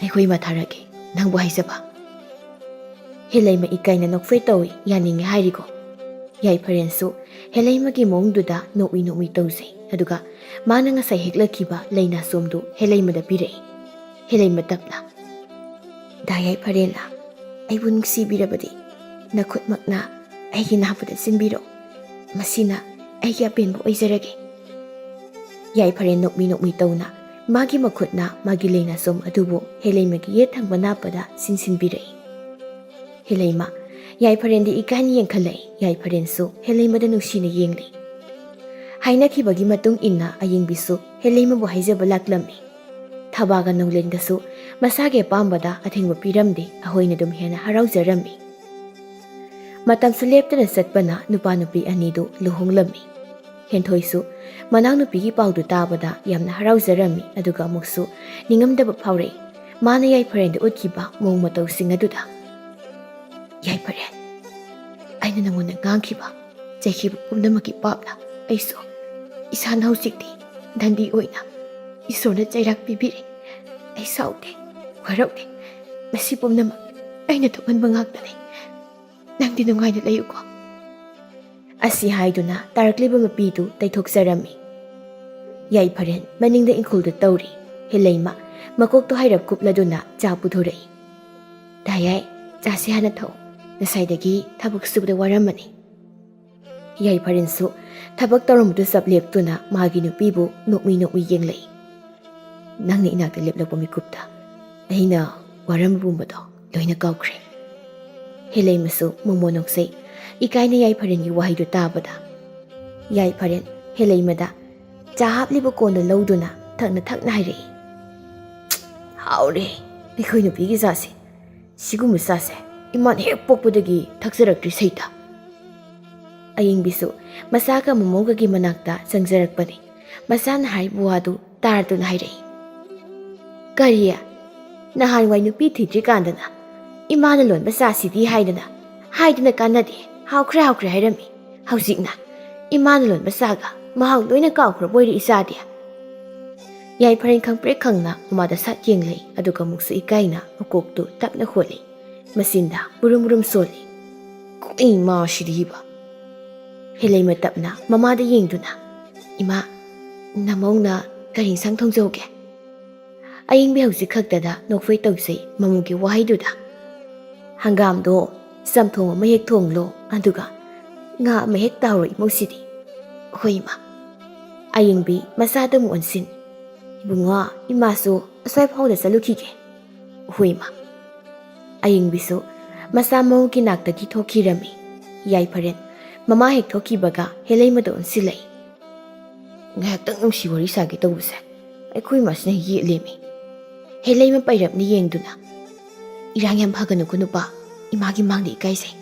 ꯑꯩꯈꯣꯏ ꯏꯃꯥ ꯊꯥꯔꯛꯀꯦ, ꯅꯪꯕꯨ ꯍꯥꯏꯖꯕ꯫" ꯍꯦꯂꯩꯃ ꯏꯀꯥꯏꯅ ꯅꯣꯛꯐꯦꯠ ꯇꯧꯏ꯫ "ꯌꯥꯅꯤꯡꯉꯦ ꯍꯥꯏꯔꯤꯀꯣ꯫" ꯌꯥꯏꯐꯔꯦꯟꯁꯨ ꯍꯦꯂꯩꯃꯒꯤ ꯃꯑꯣꯡꯗꯨꯗ ꯅꯣꯛꯃꯤ ꯅꯣꯛꯃꯤ ꯇꯧꯖꯩ꯫ ꯑꯗꯨꯒ ꯃꯥꯅ ꯉꯁꯥꯏ ꯍꯦꯛꯂꯛꯈꯤꯕ ꯂꯩꯅꯥꯁꯣꯝꯗꯨ ꯍꯦꯂꯩꯃꯗ ꯄꯤꯔꯛꯏ꯫ ꯍꯦꯂꯩꯃ ꯇꯞꯅ, "ꯗꯥ ꯌꯥꯏꯐꯔꯦꯟꯅ ꯑꯩꯕꯨ ꯅꯨꯡꯁꯤꯕꯤꯔꯕꯗꯤ ꯅꯈꯨꯠꯃꯛꯅ ꯑꯩꯒꯤ ꯅꯥꯕꯗ ꯆꯤꯟꯕꯤꯔꯣ꯫ ꯃꯁꯤꯅ ꯑꯩꯒꯤ ꯑꯄꯦꯟꯕ ꯑꯣꯏꯖꯔꯒꯦ꯫" ꯌꯥꯏꯐꯔꯦꯟ ꯅꯣꯛꯃꯤ ꯅꯣꯛꯃꯤ ꯇꯧꯅ ꯃꯥꯒꯤ ꯃꯈꯨꯠꯅ ꯃꯥꯒꯤ ꯂꯩꯅꯥꯁꯣꯝ ꯑꯗꯨꯕꯨ ꯍꯦꯂꯩꯃꯒꯤ ꯌꯦꯠ ꯊꯪꯕ ꯅꯥꯞꯄꯗ ꯆꯤꯟꯁꯤꯟꯕꯤꯔꯛꯏ꯫ ꯍꯦꯂꯩꯃ, ꯌꯥꯏꯐꯔꯦꯟꯗꯤ ꯏꯀꯥꯏꯅ ꯌꯦꯡꯈꯠꯂꯛꯏ꯫ ꯌꯥꯏꯐꯔꯦꯟꯁꯨ ꯍꯦꯂꯩꯃꯗ ꯅꯨꯡꯁꯤꯅ ꯌꯦꯡꯂꯤ꯫ ꯍꯥꯏꯅꯈꯤꯕꯒꯤ ꯃꯇꯨꯡ ꯏꯟꯅ ꯑꯌꯤꯡꯕꯤꯁꯨ ꯍꯦꯂꯩꯃꯕꯨ ꯍꯥꯏꯖꯕ ꯂꯥꯛꯂꯝꯃꯤ꯫ ꯊꯕꯥꯒ ꯅꯣꯡꯂꯦꯟꯒꯁꯨ ꯃꯁꯥꯒꯤ ꯑꯄꯥꯝꯕꯗ ꯑꯊꯤꯡꯕ ꯄꯤꯔꯝꯗꯦ, ꯑꯍꯣꯏꯅ ꯑꯗꯨꯝ ꯍꯦꯟꯅ ꯍꯔꯥꯎꯖꯔꯝꯃꯤ꯫ ꯃꯇꯝꯁꯨ ꯂꯦꯞꯇꯅ ꯆꯠꯄꯅ ꯅꯨꯄꯥ ꯅꯨꯄꯤ ꯑꯅꯤꯗꯨ ꯂꯨꯍꯣꯡꯂꯝꯃꯤ꯫ ꯍꯦꯟꯊꯣꯏꯁꯨ ꯃꯅꯥꯎꯅꯨꯄꯤꯒꯤ ꯄꯥꯎꯗꯨ ꯇꯥꯕꯗ ꯌꯥꯝꯅ ꯍꯔꯥꯎꯖꯔꯝꯃꯤ, ꯑꯗꯨꯒ ꯑꯃꯨꯛꯁꯨ ꯅꯤꯡꯉꯝꯗꯕ ꯐꯥꯎꯔꯛꯏ꯫ ꯃꯥꯅ ꯌꯥꯏꯐꯔꯦꯟꯗ ꯎꯠꯈꯤꯕ ꯃꯑꯣꯡ ꯃꯇꯧꯁꯤꯡ ꯑꯗꯨꯗ꯫ "ꯌꯥꯏꯐꯔꯦꯟ, ꯑꯩꯅ ꯅꯉꯣꯟꯗ ꯉꯥꯡꯈꯤꯕ, ꯆꯩꯈꯤꯕ ꯄꯨꯝꯅꯃꯛꯀꯤ ꯄꯥꯞꯅ ꯑꯩꯁꯨ ꯏꯁꯥꯅ ꯍꯧꯖꯤꯛꯇꯤ ꯗꯟꯗꯤ ꯑꯣꯏꯅ ꯏꯁꯣꯔꯅ ꯆꯩꯔꯥꯛ ꯄꯤꯕꯤꯔꯦ꯫ ꯑꯩ ꯁꯥꯎꯗꯦ, ꯋꯥꯔꯧꯗꯦ꯫ ꯃꯁꯤ ꯄꯨꯝꯅꯃꯛ ꯑꯩꯅ ꯊꯣꯛꯍꯟꯕ ꯉꯥꯛꯇꯅꯤ꯫ ꯅꯪꯗꯤ ꯅꯨꯡꯉꯥꯏꯅ ꯂꯩꯌꯨꯀꯣ꯫" ꯑꯁꯤ ꯍꯥꯏꯗꯨꯅ ꯇꯥꯔꯛꯂꯤꯕ ꯃꯄꯤꯗꯨ ꯇꯩꯊꯣꯛꯆꯔꯝꯃꯤ꯫ ꯌꯥꯏꯐꯔꯦꯟ ꯃꯅꯤꯡꯗ ꯏꯪꯈꯣꯜꯗ ꯇꯧꯔꯤ꯫ ꯍꯦꯂꯩꯃ ꯃꯀꯣꯛꯇꯣ ꯍꯥꯏꯔꯞ ꯀꯨꯞꯂꯗꯨꯅ ꯆꯥ ꯄꯨꯊꯣꯔꯛꯏ꯫ "ꯇꯥꯌꯥꯏ, ꯆꯥꯁꯤ ꯍꯥꯟꯅ ꯊꯛꯎ꯫ ꯉꯁꯥꯏꯗꯒꯤ ꯊꯕꯛ ꯁꯨꯕꯗ ꯋꯥꯔꯝꯃꯅꯤ꯫" ꯌꯥꯏꯐꯔꯦꯟꯁꯨ ꯊꯕꯛ ꯇꯧꯔꯝꯕꯗꯨ ꯆꯞ ꯂꯦꯞꯇꯨꯅ ꯃꯥꯒꯤ ꯅꯨꯄꯤꯕꯨ ꯅꯣꯛꯃꯤ ꯅꯣꯛꯃꯤ ꯌꯦꯡꯂꯛꯏ꯫ "ꯅꯪꯅ ꯏꯅꯥꯛꯇ ꯂꯦꯞꯂꯛꯄ ꯃꯤꯀꯨꯞꯇ ꯑꯩꯅ ꯋꯥꯔꯝꯕ ꯄꯨꯝꯕꯗꯣ ꯂꯣꯏꯅ ꯀꯥꯎꯈ꯭ꯔꯦ꯫" ꯍꯦꯂꯩꯃꯁꯨ ꯃꯣꯃꯣ ꯅꯣꯛꯆꯩ, ꯏꯀꯥꯏꯅ ꯌꯥꯏꯐꯔꯦꯟꯒꯤ ꯋꯥꯍꯩꯗꯨ ꯇꯥꯕꯗ꯫ ꯌꯥꯏꯐꯔꯦꯟ ꯍꯦꯂꯩꯃꯗ ꯆꯥ ꯍꯥꯞꯂꯤꯕ ꯀꯣꯟꯗꯨ ꯂꯧꯗꯨꯅ ꯊꯛꯅ ꯊꯛꯅ ꯍꯥꯏꯔꯛꯏ꯫ "ꯍꯥꯎꯔꯦ, ꯑꯩꯈꯣꯏ ꯅꯨꯄꯤꯒꯤ ꯆꯥꯁꯦ꯫ ꯁꯤꯒꯨꯝꯕ ꯆꯥꯁꯦ ꯏꯃꯥꯅ ꯍꯦꯛ ꯄꯣꯛꯄꯗꯒꯤ ꯊꯛꯆꯔꯛꯇ꯭ꯔꯤ ꯁꯩꯇ꯫" ꯑꯌꯤꯡꯕꯤꯁꯨ ꯃꯆꯥꯒ ꯃꯃꯧꯒꯒꯤ ꯃꯅꯥꯛꯇ ꯆꯪꯖꯔꯛꯄꯅꯤ꯫ ꯃꯆꯥꯅ ꯍꯥꯏꯔꯤꯕ ꯋꯥꯗꯨ ꯇꯥꯔꯗꯨꯅ ꯍꯥꯏꯔꯛꯏ꯫ "ꯀꯔꯤ? ꯅꯍꯥꯟꯋꯥꯏ ꯅꯨꯄꯤ ꯊꯤꯗ꯭ꯔꯤꯀꯥꯟꯗꯅ ꯏꯃꯥꯅ ꯂꯣꯟꯕ ꯆꯥꯁꯤꯗꯤ ꯍꯥꯏꯗꯅ, ꯍꯥꯏꯗꯅ ꯀꯥꯟꯅꯗꯦ, ꯍꯥꯎꯈ꯭ꯔꯦ ꯍꯥꯎꯈ꯭ꯔꯦ ꯍꯥꯏꯔꯝꯃꯤ꯫ ꯍꯧꯖꯤꯛꯅ ꯏꯃꯥꯅ ꯂꯣꯟꯕ ꯆꯥꯒ ꯃꯍꯥꯎ ꯂꯣꯏꯅ ꯀꯥꯎꯈ꯭ꯔꯕ ꯑꯣꯏꯔꯦ ꯏꯆꯥꯗꯤ꯫" ꯌꯥꯏꯐꯔꯦꯟ ꯈꯪꯄ꯭ꯔꯦꯛ ꯈꯪꯅ ꯃꯃꯥꯗ ꯁꯠ ꯌꯦꯡꯂꯩ, ꯑꯗꯨꯒ ꯑꯃꯨꯛꯁꯨ ꯏꯀꯥꯏꯅ ꯃꯀꯣꯛꯇꯨ ꯇꯞꯅ ꯍꯣꯜꯂꯤ꯫ ꯃꯆꯤꯟꯗ ꯕꯨꯔꯨꯝ ꯕꯨꯔꯨꯝ ꯁꯣꯜꯂꯤ꯫ "ꯀꯣꯛꯏ ꯃꯥ ꯁꯤꯗꯤꯕ꯫" ꯍꯦꯂꯩꯃ ꯇꯞꯅ ꯃꯃꯥꯗ ꯌꯦꯡꯗꯨꯅ, "ꯏꯃꯥ, ꯅꯃꯧꯅ ꯀꯔꯤ ꯏꯟꯁꯥꯡ ꯊꯣꯡꯖꯧꯒꯦ?" ꯑꯌꯤꯡꯕꯤ ꯍꯧꯖꯤꯛ ꯈꯛꯇꯗ ꯅꯣꯛꯐꯦ ꯇꯧꯖꯩ ꯃꯃꯧꯒꯤ ꯋꯥꯍꯩꯗꯨꯗ꯫ "ꯍꯪꯒꯥꯝꯗꯣ ꯆꯝꯊꯣꯡ ꯑꯃ ꯍꯦꯛ ꯊꯣꯡꯂꯣ, ꯑꯗꯨꯒ ꯉꯥ ꯑꯃ ꯍꯦꯛ ꯇꯥꯎꯔꯣ ꯏꯃꯧꯁꯤꯗꯤ꯫" "ꯍꯣꯏ ꯏꯃꯥ꯫" ꯑꯌꯤꯡꯕꯤ ꯃꯆꯥꯗ ꯑꯃꯨꯛ ꯑꯣꯟꯁꯤꯟ꯫ "ꯏꯕꯨꯡꯉꯣ, ꯏꯃꯥꯁꯨ ꯑꯁ꯭ꯋꯥꯏ ꯐꯥꯎꯗ ꯆꯠꯂꯨꯈꯤꯒꯦ꯫" "ꯍꯣꯏ ꯏꯃꯥ꯫" ꯑꯌꯤꯡꯕꯤꯁꯨ ꯃꯆꯥ ꯃꯃꯧꯒꯤ ꯅꯥꯛꯇꯒꯤ ꯊꯣꯛꯈꯤꯔꯝꯃꯤ꯫ ꯌꯥꯏꯐꯔꯦꯟ ꯃꯃꯥ ꯍꯦꯛ ꯊꯣꯛꯈꯤꯕꯒ ꯍꯦꯂꯩꯃꯗ ꯑꯣꯟꯁꯤꯜꯂꯛꯏ꯫ "ꯉꯥꯏꯍꯥꯛꯇꯪ ꯅꯨꯡꯁꯤ ꯋꯥꯔꯤ ꯁꯥꯒꯦ ꯇꯧꯕꯁꯦ ꯑꯩꯈꯣꯏ ꯃꯥꯁꯤꯅ ꯌꯦꯠꯂꯦꯃꯤ꯫ ꯍꯦꯂꯩꯃ ꯄꯩꯔꯞꯅ ꯌꯦꯡꯗꯨꯅ, "ꯏꯔꯥꯡ ꯌꯥꯝ ꯐꯒꯅꯨꯀꯣ ꯅꯨꯄꯥ, ꯏꯃꯥꯒꯤ ꯃꯥꯡꯗ ꯏꯀꯥꯏꯖꯩ꯫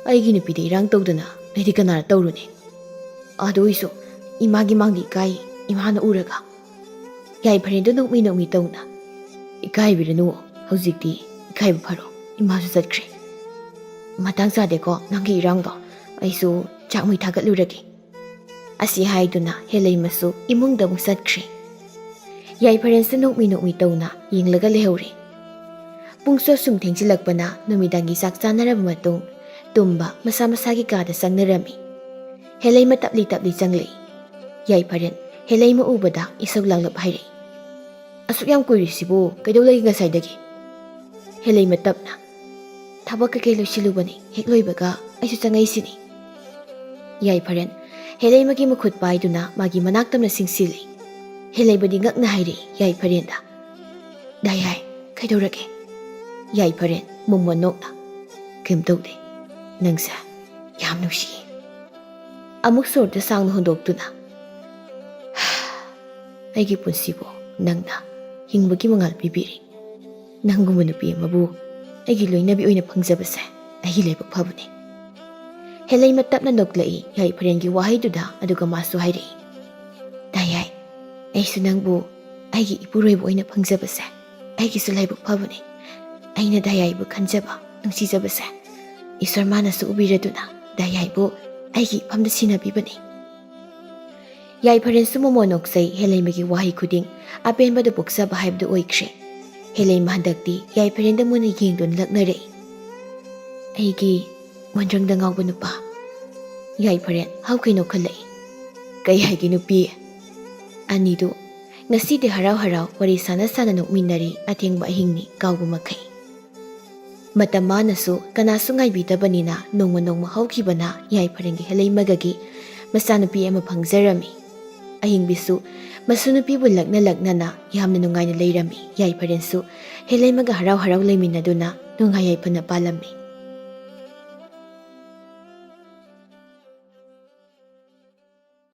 ꯑꯩꯒꯤ ꯅꯨꯄꯤꯗ ꯏꯔꯥꯡ ꯇꯧꯗꯅ ꯅꯣꯏꯗꯤ ꯀꯅꯥꯅ ꯇꯧꯔꯨꯅꯤ?" ꯑꯗꯨ ꯑꯣꯏꯁꯨ ꯏꯃꯥꯒꯤ ꯃꯥꯡꯗ ꯏꯀꯥꯏ, ꯏꯃꯥꯅ ꯎꯔꯒ꯫ ꯌꯥꯏꯐꯔꯦꯟꯗꯨ ꯅꯣꯛꯃꯤ ꯅꯣꯛꯃꯤ ꯇꯧꯅ, "ꯏꯀꯥꯏꯕꯤꯔꯅꯨ, ꯍꯧꯖꯤꯛꯇꯤ ꯏꯀꯥꯏꯕ ꯐꯔꯣ, ꯏꯃꯥꯁꯨ ꯆꯠꯈ꯭ꯔꯦ꯫ ꯃꯇꯥꯡ ꯆꯥꯗꯦꯀꯣ ꯅꯪꯒꯤ ꯏꯔꯥꯡꯗꯣ, ꯑꯩꯁꯨ ꯆꯥꯛ ꯃꯩ ꯊꯥꯒꯠꯂꯨꯔꯒꯦ"꯫ ꯑꯁꯤ ꯍꯥꯏꯗꯨꯅ ꯍꯦꯂꯩꯃꯁꯨ ꯏꯃꯨꯡꯗ ꯑꯃꯨꯛ ꯆꯠꯈ꯭ꯔꯦ꯫ ꯌꯥꯏꯐꯔꯦꯟꯁꯨ ꯅꯣꯛꯃꯤ ꯅꯣꯛꯃꯤ ꯇꯧꯅ ꯌꯦꯡꯂꯒ ꯂꯩꯍꯧꯔꯦ꯫ ꯄꯨꯡꯁꯨ ꯑꯁꯨꯝ ꯊꯦꯡꯖꯤꯜꯂꯛꯄꯅ ꯅꯨꯃꯤꯗꯥꯡꯒꯤ ꯆꯥꯛ ꯆꯥꯅꯔꯕ ꯃꯇꯨꯡ ꯇꯨꯝꯕ ꯃꯁꯥ ꯃꯁꯥꯒꯤ ꯀꯥꯗ ꯆꯪꯅꯔꯝꯃꯤ꯫ ꯍꯦꯂꯩꯃ ꯇꯞꯂꯤ ꯇꯞꯂꯤ ꯆꯪꯂꯛꯏ꯫ ꯌꯥꯏꯐꯔꯦꯟ ꯍꯦꯂꯩꯃ ꯎꯕꯗ ꯏꯁꯧ ꯂꯥꯡꯂꯞ ꯍꯥꯏꯔꯛꯏ, "ꯑꯁꯨꯛ ꯌꯥꯝ ꯀꯨꯏꯔꯤꯁꯤꯕꯨ ꯀꯩꯗꯧ ꯂꯩꯒꯦ ꯉꯁꯥꯏꯗꯒꯤ?" ꯍꯦꯂꯩꯃ ꯇꯞꯅ, "ꯊꯕꯛ ꯀꯩꯀꯩ ꯂꯣꯏꯁꯤꯜꯂꯨꯕꯅꯤ, ꯍꯦꯛ ꯂꯣꯏꯕꯒ ꯑꯩꯁꯨ ꯆꯪꯉꯛꯏꯁꯤꯅꯤ"꯫ ꯌꯥꯏꯐꯔꯦꯟ ꯍꯦꯂꯩꯃꯒꯤ ꯃꯈꯨꯠ ꯄꯥꯏꯗꯨꯅ ꯃꯥꯒꯤ ꯃꯅꯥꯛ ꯇꯝꯅ ꯆꯤꯡꯁꯤꯜꯂꯤ꯫ ꯍꯦꯂꯩꯃꯗꯤ ꯉꯛꯅ ꯍꯥꯏꯔꯛꯏ ꯌꯥꯏꯐꯔꯦꯟꯗ, "ꯗꯥ ꯌꯥꯏ, ꯀꯩꯗꯧꯔꯒꯦ?" ꯌꯥꯏꯐꯔꯦꯟ ꯃꯣꯃꯣꯟ ꯅꯣꯛꯅ, "ꯀꯩꯝ ꯇꯧꯗꯦ, ꯅꯪꯁꯦ ꯌꯥꯝ ꯅꯨꯡꯁꯤꯌꯦ"꯫ ꯑꯃꯨꯛ ꯁꯣꯔꯗꯨ ꯁꯥꯡꯅ ꯍꯣꯟꯗꯣꯛꯇꯨꯅ, "ꯑꯩꯒꯤ ꯄꯨꯟꯁꯤꯕꯨ ꯅꯪꯅ ꯍꯤꯡꯕꯒꯤ ꯃꯉꯥꯜ ꯄꯤꯕꯤꯔꯦ꯫ ꯅꯪꯒꯨꯝꯕ ꯅꯨꯄꯤ ꯑꯃꯕꯨ ꯑꯩꯒꯤ ꯂꯣꯏꯅꯕꯤ ꯑꯣꯏꯅ ꯐꯪꯖꯕꯁꯦ ꯑꯩꯒꯤ ꯂꯥꯏꯕꯛ ꯐꯕꯅꯦ"꯫ ꯍꯦꯂꯩꯃ ꯇꯞꯅ ꯅꯣꯛꯂꯛꯏ ꯌꯥꯏꯐꯔꯦꯟꯒꯤ ꯋꯥꯍꯩꯗꯨꯗ, ꯑꯗꯨꯒ ꯃꯥꯁꯨ ꯍꯥꯏꯔꯛꯏ, "ꯗꯥ ꯌꯥꯏ, ꯑꯩꯁꯨ ꯅꯪꯕꯨ ꯑꯩꯒꯤ ꯏꯄꯨꯔꯣꯏꯕ ꯑꯣꯏꯅ ꯐꯪꯖꯕꯁꯦ ꯑꯩꯒꯤꯁꯨ ꯂꯥꯏꯕꯛ ꯐꯕꯅꯦ꯫ ꯑꯩꯅ ꯗꯥ ꯌꯥꯏꯕꯨ ꯈꯟꯖꯕ, ꯅꯨꯡꯁꯤꯖꯕꯁꯦ ꯏꯁꯣꯔ ꯃꯥꯅꯁꯨ ꯎꯕꯤꯔꯗꯨꯅ ꯗꯥ ꯌꯥꯏꯕꯨ ꯑꯩꯒꯤ ꯏꯐꯝꯗ ꯁꯤꯟꯅꯕꯤꯕꯅꯦ"꯫ ꯌꯥꯏꯐꯔꯦꯟꯁꯨ ꯃꯣꯃꯣꯟ ꯅꯣꯛꯆꯩ ꯍꯦꯂꯩꯃꯒꯤ ꯋꯥꯍꯩ ꯈꯨꯗꯤꯡ ꯑꯄꯦꯟꯕꯗ ꯄꯣꯛꯆꯕ ꯍꯥꯏꯕꯗꯨ ꯑꯣꯏꯈ꯭ꯔꯦ꯫ ꯍꯦꯂꯩꯃ ꯍꯟꯗꯛꯇꯤ ꯌꯥꯏꯐꯔꯦꯟꯗ ꯃꯨꯟꯅ ꯌꯦꯡꯗꯨꯅ ꯂꯛꯅꯔꯛꯏ, "ꯑꯩꯒꯤ ꯃꯣꯟꯗ꯭ꯔꯪꯗ ꯉꯥꯎꯕ ꯅꯨꯄꯥ"꯫ ꯌꯥꯏꯐꯔꯦꯟ ꯍꯧꯈꯩ ꯅꯣꯛꯈꯠꯂꯛꯏ, "ꯀꯩ ꯍꯥꯏꯒꯦ ꯅꯨꯄꯤ?" ꯑꯅꯤꯗꯨ ꯉꯁꯤꯗꯤ ꯍꯔꯥꯎ ꯍꯔꯥꯎ ꯋꯥꯔꯤ ꯁꯥꯟꯅ ꯁꯥꯟꯅ ꯅꯣꯛꯃꯤꯟꯅꯔꯤ ꯑꯊꯦꯡꯕ ꯑꯍꯤꯡꯅꯤ ꯀꯥꯎꯕ ꯃꯈꯩ꯫ ꯃꯇꯝ ꯃꯥꯅꯁꯨ ꯀꯅꯥꯁꯨ ꯉꯥꯏꯕꯤꯗꯕꯅꯤꯅ ꯅꯣꯡꯃ ꯅꯣꯡꯃ ꯍꯧꯈꯤꯕꯅ ꯌꯥꯏꯐꯔꯦꯟꯒꯤ ꯍꯦꯂꯩꯃꯒꯒꯤ ꯃꯆꯥꯅꯨꯄꯤ ꯑꯃ ꯐꯪꯖꯔꯝꯃꯤ꯫ ꯑꯍꯤꯡꯕꯤꯁꯨ ꯃꯁꯨ ꯅꯨꯄꯤꯕꯨ ꯂꯛꯅ ꯂꯛꯅꯅ ꯌꯥꯝꯅ ꯅꯨꯡꯉꯥꯏꯅ ꯂꯩꯔꯝꯃꯤ꯫ ꯌꯥꯏꯐꯔꯦꯟꯁꯨ ꯍꯦꯂꯩꯃꯒ ꯍꯔꯥꯎ ꯍꯔꯥꯎ ꯂꯩꯃꯤꯟꯅꯗꯨꯅ ꯅꯨꯡꯉꯥꯏ ꯌꯥꯏꯐꯅ ꯄꯥꯜꯂꯝꯃꯤ꯫